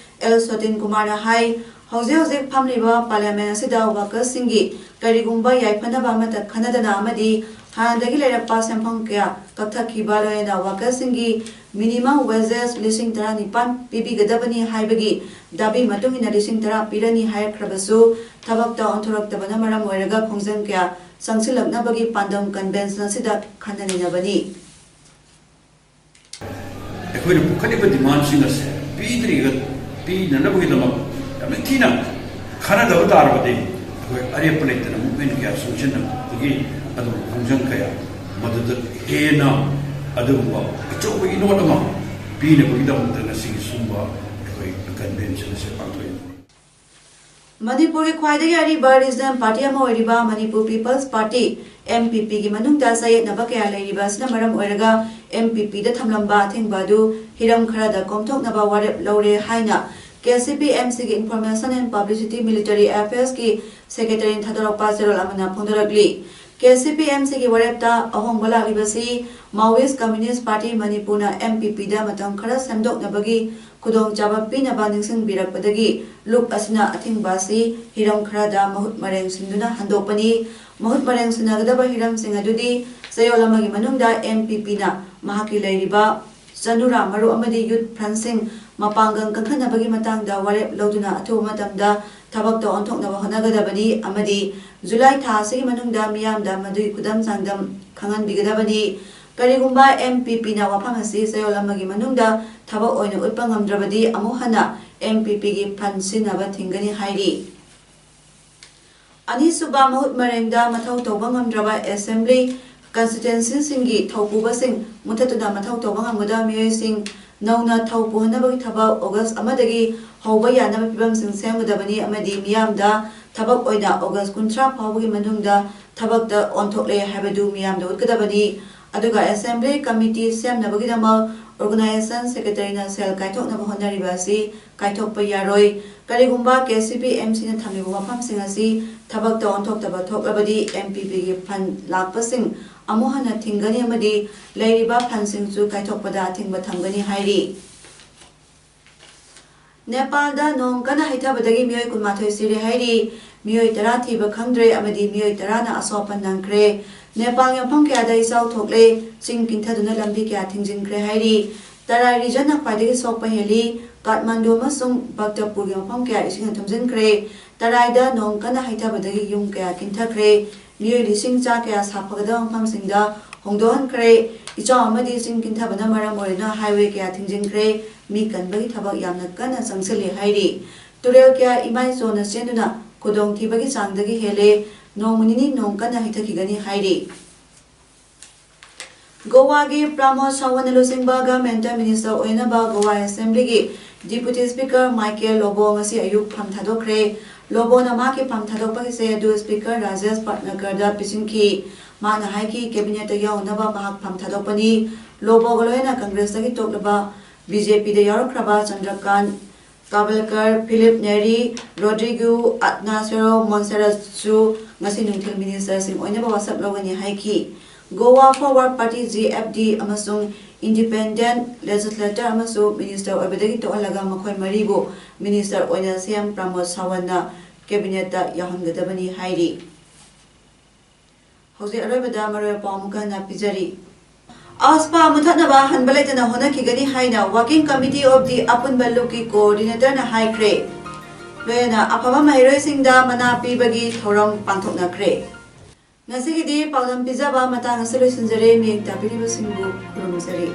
ꯑꯦꯜ ꯁꯣꯇꯤꯟ ꯀꯨꯃꯥꯔꯅ ꯍꯥꯏ, ꯍꯧꯖꯤꯛ ꯍꯧꯖꯤꯛ ꯐꯝꯂꯤꯕ ꯄꯥꯔꯂꯤꯌꯥꯃꯦꯟ ꯑꯁꯤꯗ ꯋꯥꯔꯀꯔꯁꯤꯡꯒꯤ ꯀꯔꯤꯒꯨꯝꯕ ꯌꯥꯏꯐꯅꯕ ꯑꯃꯠꯇ ꯈꯟꯅꯗꯅ ꯑꯃꯗꯤ ꯍꯥꯟꯅꯗꯒꯤ ꯂꯩꯔꯛꯄ ꯁꯦꯟꯐꯝ ꯀꯌꯥ ꯀꯛꯊꯠꯈꯤꯕ, ꯂꯣꯏꯅꯅ ꯋꯥꯔꯀꯔꯁꯤꯡꯒꯤ ꯃꯤꯅꯤꯃꯝ ꯋꯦꯖꯦꯁ ꯂꯤꯁꯤꯡ ꯇꯔꯥꯅꯤꯄꯥꯟ ꯄꯤꯕꯤꯒꯗꯕꯅꯤ ꯍꯥꯏꯕꯒꯤ ꯗꯥꯕꯤ ꯃꯇꯨꯡ ꯏꯟꯅ ꯂꯤꯁꯤꯡ ꯇꯔꯥ ꯄꯤꯔꯅꯤ ꯍꯥꯏꯔꯛꯈ꯭ꯔꯕꯁꯨ, ꯊꯕꯛꯇ ꯑꯣꯟꯊꯣꯔꯛꯇꯕꯅ ꯃꯔꯝ ꯑꯣꯏꯔꯒ ꯈꯣꯡꯖꯪ ꯀꯌꯥ ꯆꯪꯁꯤꯜꯂꯛꯅꯕꯒꯤ ꯄꯥꯟꯗꯝ ꯀꯟꯚꯦꯟꯁꯟ ꯑꯁꯤꯗ ꯈꯟꯅ ꯅꯩꯅꯕꯅꯤ꯫ ꯑꯩꯈꯣꯏꯅ ꯄꯨꯈꯠꯂꯤꯕ ꯗꯤꯃꯥꯟꯁꯤꯡ ꯑꯁꯦ ꯄꯤꯗ꯭ꯔꯤꯒ ꯄꯤꯅꯅꯕꯒꯤꯗꯃꯛ ꯌꯥꯝꯅ ꯊꯤꯅ ꯈꯟꯅꯗꯕ ꯇꯥꯔꯕꯗꯤ, ꯑꯩꯈꯣꯏ ꯑꯔꯦꯞꯄ ꯂꯩꯇꯅ ꯃꯨꯞꯃꯦꯟ ꯀꯌꯥ ꯆꯪꯁꯤꯟꯅꯕꯗꯒꯤ ꯑꯗꯨꯒꯨꯝꯕ ꯈꯣꯡꯖꯪ ꯀꯌꯥ ꯃꯗꯨꯗ ꯍꯦꯟꯅ ꯑꯗꯨꯒꯨꯝꯕ ꯑꯆꯧꯕ ꯏꯅꯣꯠ ꯑꯃ ꯄꯤꯅꯕꯒꯤꯗꯃꯛꯇ ꯉꯁꯤꯒꯤ ꯁꯨꯝꯕ ꯑꯩꯈꯣꯏ ꯀꯟꯚꯦꯟꯁꯟ ꯑꯁꯦ ꯄꯥꯡꯊꯣꯛꯏ꯫ ꯃꯅꯤꯄꯨꯔꯒꯤ ꯈ꯭ꯋꯥꯏꯗꯒꯤ ꯑꯔꯤꯕ ꯔꯤꯖꯅꯦꯜ ꯄꯥꯔꯇꯤ ꯑꯃ ꯑꯣꯏꯔꯤꯕ Manipur peoples party, M P ꯄꯤꯒꯤ ꯃꯅꯨꯡꯗ ꯆꯌꯦꯠꯅꯕ ꯀꯌꯥ ꯂꯩꯔꯤꯕ ꯑꯁꯤꯅ ꯃꯔꯝ ꯑꯣꯏꯔꯒ ꯑꯦꯝ ꯄꯤ ꯄꯤꯗ ꯊꯝꯂꯝꯕ ꯑꯊꯤꯡꯕ ꯑꯗꯨ ꯍꯤꯔꯝ ꯈꯔꯗ ꯀꯣꯝꯊꯣꯛꯅꯕ ꯋꯥꯔꯦꯞ ꯂꯧꯔꯦ ꯍꯥꯏꯅ ꯀꯦ ꯁꯤ ꯄꯤ ꯑꯦꯝ ꯁꯤꯒꯤ Information and Publicity Military Affairsꯀꯤ ꯁꯦꯀ꯭ꯔꯦꯇꯔꯤꯅ ꯊꯥꯗꯣꯔꯛꯄ ꯆꯦꯔꯣꯜ ꯑꯃꯅ ꯐꯣꯡꯗꯣꯔꯛꯂꯤ꯫ ꯀꯦ ꯁꯤ ꯄꯤ ꯑꯦꯝ ꯁꯤꯒꯤ ꯋꯥꯔꯦꯞꯇ ꯑꯍꯣꯡꯕ ꯂꯥꯛꯂꯤꯕꯁꯤ Maoist Communist Party ꯃꯅꯤꯄꯨꯔꯅ ꯑꯦꯝ ꯄꯤ ꯄꯤꯗ ꯃꯇꯝ ꯈꯔ ꯁꯦꯝꯗꯣꯛꯅꯕꯒꯤ ꯈꯨꯗꯣꯡꯆꯥꯕ ꯄꯤꯅꯕ ꯅꯤꯡꯁꯤꯡꯕꯤꯔꯛꯄꯗꯒꯤ ꯂꯨꯞ ꯑꯁꯤꯅ ꯑꯊꯤꯡꯕ ꯑꯁꯤ ꯍꯤꯔꯝ ꯈꯔꯗ ꯃꯍꯨꯠ ꯃꯔꯦꯡ ꯁꯤꯟꯗꯨꯅ ꯍꯟꯗꯣꯛꯄꯅꯤ꯫ ꯃꯍꯨꯠ ꯃꯔꯦꯡ ꯁꯤꯟꯅꯒꯗꯕ ꯍꯤꯔꯝꯁꯤꯡ ꯑꯗꯨꯗꯤ ꯆꯌꯣꯜ ꯑꯃꯒꯤ ꯃꯅꯨꯡꯗ ꯑꯦꯝ ꯄꯤ ꯄꯤꯅ ꯃꯍꯥꯛꯀꯤ ꯂꯩꯔꯤꯕ ꯆꯅꯨꯔꯥ ꯃꯔꯨ ꯑꯃꯗꯤ ꯌꯨꯠ ꯐ꯭ꯔꯟꯠꯁꯤꯡ ꯃꯄꯥꯡꯒꯜ ꯀꯟꯈꯠꯅꯕꯒꯤ ꯃꯇꯥꯡꯗ ꯋꯥꯔꯦꯞ ꯂꯧꯗꯨꯅ ꯑꯊꯨꯕ ꯃꯇꯝꯗ ꯊꯕꯛꯇ ꯑꯣꯟꯊꯣꯛꯅꯕ ꯍꯣꯠꯅꯒꯗꯕꯅꯤ ꯑꯃꯗꯤ ꯖꯨꯂꯥꯏ ꯊꯥ ꯑꯁꯤꯒꯤ ꯃꯅꯨꯡꯗ ꯃꯤꯌꯥꯝꯗ ꯃꯗꯨꯒꯤ ꯈꯨꯗꯝ ꯆꯥꯡꯗꯝ ꯈꯪꯍꯟꯕꯤꯒꯗꯕꯅꯤ꯫ ꯀꯔꯤꯒꯨꯝꯕ ꯑꯦꯝ ꯄꯤ ꯄꯤꯅ ꯋꯥꯐꯝ ꯑꯁꯤ ꯆꯌꯣꯜ ꯑꯃꯒꯤ ꯃꯅꯨꯡꯗ ꯊꯕꯛ ꯑꯣꯏꯅ ꯎꯠꯄ ꯉꯝꯗ꯭ꯔꯕꯗꯤ ꯑꯃꯨꯛ ꯍꯟꯅ ꯑꯦꯝ ꯄꯤ ꯄꯤꯒꯤ ꯐꯟ ꯁꯤꯖꯤꯟꯅꯕ ꯊꯤꯡꯒꯅꯤ ꯍꯥꯏꯔꯤ꯫ ꯑꯅꯤꯁꯨꯕ ꯃꯍꯨꯠ ꯃꯔꯦꯡꯗ ꯃꯊꯧ ꯇꯧꯕ ꯉꯝꯗ꯭ꯔꯕ ꯑꯦꯁꯦꯝꯕ꯭ꯂꯤ ꯀꯟꯁꯇꯤꯇ꯭ꯋꯦꯟꯁꯤꯁꯤꯡꯒꯤ ꯊꯧꯄꯨꯕꯁꯤꯡ ꯃꯨꯊꯠꯇꯨꯅ ꯃꯊꯧ ꯇꯧꯕ ꯉꯝꯒꯗꯕ ꯃꯤꯑꯣꯏꯁꯤꯡ ꯅꯧꯅ ꯊꯧ ꯄꯨꯍꯟꯅꯕꯒꯤ ꯊꯕꯛ ꯑꯣꯒꯁ ꯑꯃꯗꯒꯤ ꯍꯧꯕ ꯌꯥꯅꯕ ꯐꯤꯕꯝꯁꯤꯡ ꯁꯦꯝꯒꯗꯕꯅꯤ ꯑꯃꯗꯤ ꯃꯤꯌꯥꯝꯗ ꯊꯕꯛ ꯑꯣꯏꯅ ꯑꯣꯒꯁ ꯀꯨꯟꯊ꯭ꯔꯥ ꯐꯥꯎꯕꯒꯤ ꯃꯅꯨꯡꯗ ꯊꯕꯛꯇ ꯑꯣꯟꯊꯣꯛꯂꯦ ꯍꯥꯏꯕꯗꯨ ꯃꯤꯌꯥꯝꯗ ꯎꯠꯀꯗꯕꯅꯤ꯫ ꯑꯗꯨꯒ ꯑꯦꯁꯦꯝꯕ꯭ꯂꯤ ꯀꯃꯤꯇꯤ ꯁꯦꯝꯅꯕꯒꯤꯗꯃꯛ ꯑꯣꯔꯒꯅꯥꯏꯖꯦꯁꯟ ꯁꯦꯀ꯭ꯔꯦꯇꯔꯤꯅ ꯁꯦꯜ ꯀꯥꯏꯊꯣꯛꯅꯕ ꯍꯣꯠꯅꯔꯤꯕ ꯑꯁꯤ ꯀꯥꯏꯊꯣꯛꯄ ꯌꯥꯔꯣꯏ꯫ ꯀꯔꯤꯒꯨꯝꯕ ꯀꯦ ꯁꯤ ꯄꯤ ꯑꯦꯝ ꯁꯤꯅ ꯊꯝꯂꯤꯕ ꯋꯥꯐꯝꯁꯤꯡ ꯑꯁꯤ ꯊꯕꯛꯇ ꯑꯣꯟꯊꯣꯛꯇꯕ ꯊꯣꯛꯂꯕꯗꯤ ꯑꯦꯝ ꯄꯤ ꯄꯤꯒꯤ ꯐꯟ ꯂꯥꯛꯄꯁꯤꯡ ꯑꯃꯨꯛ ꯍꯟꯅ ꯊꯤꯡꯒꯅꯤ ꯑꯃꯗꯤ ꯂꯩꯔꯤꯕ ꯐꯟꯁꯤꯡꯁꯨ ꯀꯥꯏꯊꯣꯛꯄꯗ ꯑꯊꯤꯡꯕ ꯊꯝꯒꯅꯤ ꯍꯥꯏꯔꯤ꯫ ꯅꯦꯄꯥꯜꯗ ꯅꯣꯡ ꯀꯟꯅ ꯍꯩꯊꯕꯗꯒꯤ ꯃꯤꯑꯣꯏ ꯀꯨꯟꯃꯥꯊꯣꯏ ꯁꯤꯔꯦ ꯍꯥꯏꯔꯤ꯫ ꯃꯤꯑꯣꯏ ꯇꯔꯥ ꯊꯤꯕ ꯈꯪꯗ꯭ꯔꯦ ꯑꯃꯗꯤ ꯃꯤꯑꯣꯏ ꯇꯔꯥꯅ ꯑꯁꯣꯛ ꯑꯄꯟ ꯅꯪꯈ꯭ꯔꯦ꯫ ꯅꯦꯄꯥꯜꯒꯤ ꯃꯐꯝ ꯀꯌꯥꯗ ꯏꯆꯥꯎ ꯊꯣꯛꯂꯦ, ꯆꯤꯡ ꯀꯤꯟꯊꯗꯨꯅ ꯂꯝꯕꯤ ꯀꯌꯥ ꯊꯤꯡꯖꯤꯟꯈ꯭ꯔꯦ ꯍꯥꯏꯔꯤ꯫ ꯇꯔꯥꯏ ꯔꯤꯖꯟꯅ ꯈ꯭ꯋꯥꯏꯗꯒꯤ ꯁꯣꯛꯄ ꯍꯦꯜꯂꯤ꯫ ꯀꯥꯊꯃꯥꯟꯗꯨ ꯑꯃꯁꯨꯡ ꯚꯛꯇꯄꯨꯔꯒꯤ ꯃꯐꯝ ꯀꯌꯥ ꯏꯁꯤꯡꯅ ꯊꯨꯝꯖꯤꯟꯈ꯭ꯔꯦ꯫ ꯇꯔꯥꯏꯗ ꯅꯣꯡ ꯀꯟꯅ ꯍꯩꯊꯕꯗꯒꯤ ꯌꯨꯝ ꯀꯌꯥ ꯀꯤꯟꯊꯈ꯭ꯔꯦ꯫ ꯃꯤꯑꯣꯏ ꯂꯤꯁꯤꯡ ꯆꯥ ꯀꯌꯥ ꯁꯥꯐꯒꯗꯕ ꯃꯐꯝꯁꯤꯡꯗ ꯍꯣꯡꯗꯣꯛꯍꯟꯈ꯭ꯔꯦ꯫ ꯏꯆꯥꯎ ꯑꯃꯗꯤ ꯆꯤꯡ ꯀꯤꯟꯊꯕꯅ ꯃꯔꯝ ꯑꯣꯏꯗꯨꯅ ꯍꯥꯏꯋꯦ ꯀꯌꯥ ꯊꯤꯡꯖꯤꯟꯈ꯭ꯔꯦ꯫ ꯃꯤ ꯀꯟꯕꯒꯤ ꯊꯕꯛ ꯌꯥꯝꯅ ꯀꯟꯅ ꯆꯪꯁꯤꯜꯂꯤ ꯍꯥꯏꯔꯤ꯫ ꯇꯨꯔꯦꯜ ꯀꯌꯥ ꯏꯃꯥꯏ ꯆꯣꯟꯅ ꯆꯦꯟꯗꯨꯅ ꯈꯨꯗꯣꯡꯊꯤꯕꯒꯤ ꯆꯥꯡꯗꯒꯤ ꯍꯦꯜꯂꯦ꯫ ꯅꯣꯡꯃ ꯅꯤꯅꯤ ꯅꯣꯡ ꯀꯟꯅ ꯍꯩꯊꯈꯤꯒꯅꯤ ꯍꯥꯏꯔꯤ꯫ ꯒꯣꯋꯥꯒꯤ ꯄ꯭ꯔꯃꯣꯗ ꯁꯥꯋꯟꯅ ꯂꯨꯆꯤꯡꯕ ꯒꯚꯔꯟꯃꯦꯟꯠꯇ ꯃꯤꯅꯤꯁꯇꯔ ꯑꯣꯏꯅꯕ Goa ꯑꯦꯁꯦꯝꯕ꯭ꯂꯤꯒꯤ Deputy Speaker Michael Lobo ꯉꯁꯤ ꯑꯌꯨꯛ ꯐꯝ ꯊꯥꯗꯣꯛꯈ꯭ꯔꯦ꯫ ꯂꯣꯕꯣꯅ ꯃꯍꯥꯛꯀꯤ ꯐꯝ ꯊꯥꯗꯣꯛꯄꯒꯤ ꯆꯦ ꯑꯗꯨ Speaker ꯔꯥꯖꯦꯁ ꯄꯠꯅꯀꯔꯗ ꯄꯤꯁꯤꯟꯈꯤ꯫ ꯃꯍꯥꯛꯅ ꯍꯥꯏꯈꯤ, Cabinet ꯌꯥꯎꯅꯕ ꯃꯍꯥꯛ ꯐꯝ ꯊꯥꯗꯣꯛꯄꯅꯤ꯫ ꯂꯣꯕꯣꯒ ꯂꯣꯏꯅꯅ Congressꯇꯒꯤ ꯇꯣꯛꯂꯕ BJPꯗ ꯌꯥꯎꯔꯛꯈ꯭ꯔꯕ ꯆꯟꯗ꯭ꯔꯀꯥꯟ ꯀꯥꯕꯜꯀꯔ, ꯐꯤꯂꯤꯞ ꯅꯦꯔꯤ, ꯔꯣꯗ꯭ꯔꯤꯒꯨ, ꯑꯠꯅꯥ ꯁꯦꯔꯣ, ꯃꯣꯟꯁꯦꯔꯠꯁꯨ ꯉꯁꯤ ꯅꯨꯡꯊꯤꯜ Ministerꯁꯤꯡ ꯑꯣꯏꯅꯕ ꯋꯥꯁꯛ ꯂꯧꯒꯅꯤ ꯍꯥꯏꯈꯤ꯫ Goa Forward Party, GFD, ꯑꯃꯁꯨꯡ Independent Legislator ꯑꯃꯁꯨ Minister ꯑꯣꯏꯕꯗꯒꯤ ꯇꯣꯛꯍꯜꯂꯒ ꯃꯈꯣꯏ ꯃꯔꯤꯕꯨ Minister ꯑꯣꯏꯅ CM ꯄ꯭ꯔꯃꯣꯗ ꯁꯥꯋꯟꯠꯅ Cabinetꯇ ꯌꯥꯎꯍꯟꯒꯗꯕꯅꯤ ꯍꯥꯏꯔꯤ꯫ ꯍꯧꯖꯤꯛ ꯑꯔꯣꯏꯕꯗ ꯃꯔꯨꯑꯣꯏꯕ ꯄꯥꯎ ꯑꯃꯨꯛ ꯍꯟꯅ ꯄꯤꯖꯔꯤ꯫ ꯑꯁꯄꯥ ꯃꯨꯊꯠꯅꯕ ꯍꯟꯕ ꯂꯩꯇꯅ ꯍꯣꯠꯅꯈꯤꯒꯅꯤ ꯍꯥꯏꯅ Working Committee of the ꯑꯄꯨꯟꯕ ꯂꯨꯞꯀꯤ Coordinatorꯅ ꯍꯥꯏꯈ꯭ꯔꯦ꯫ ꯂꯣꯏꯅꯅ ꯑꯐꯕ ꯃꯍꯩꯔꯣꯏꯁꯤꯡꯗ ꯃꯅꯥ ꯄꯤꯕꯒꯤ ꯊꯧꯔꯝ ꯄꯥꯡꯊꯣꯛꯅꯈ꯭ꯔꯦ꯫ ꯉꯁꯤꯒꯤꯗꯤ ꯄꯥꯎꯗꯝ ꯄꯤꯖꯕ ꯃꯇꯥꯡ ꯑꯁꯤꯗ ꯂꯣꯏꯁꯤꯟꯖꯔꯦ꯫ ꯃꯤꯠꯌꯦꯡ ꯇꯥꯕꯤꯔꯤꯕꯁꯤꯡꯕꯨ ꯈꯨꯔꯨꯝꯖꯔꯤ꯫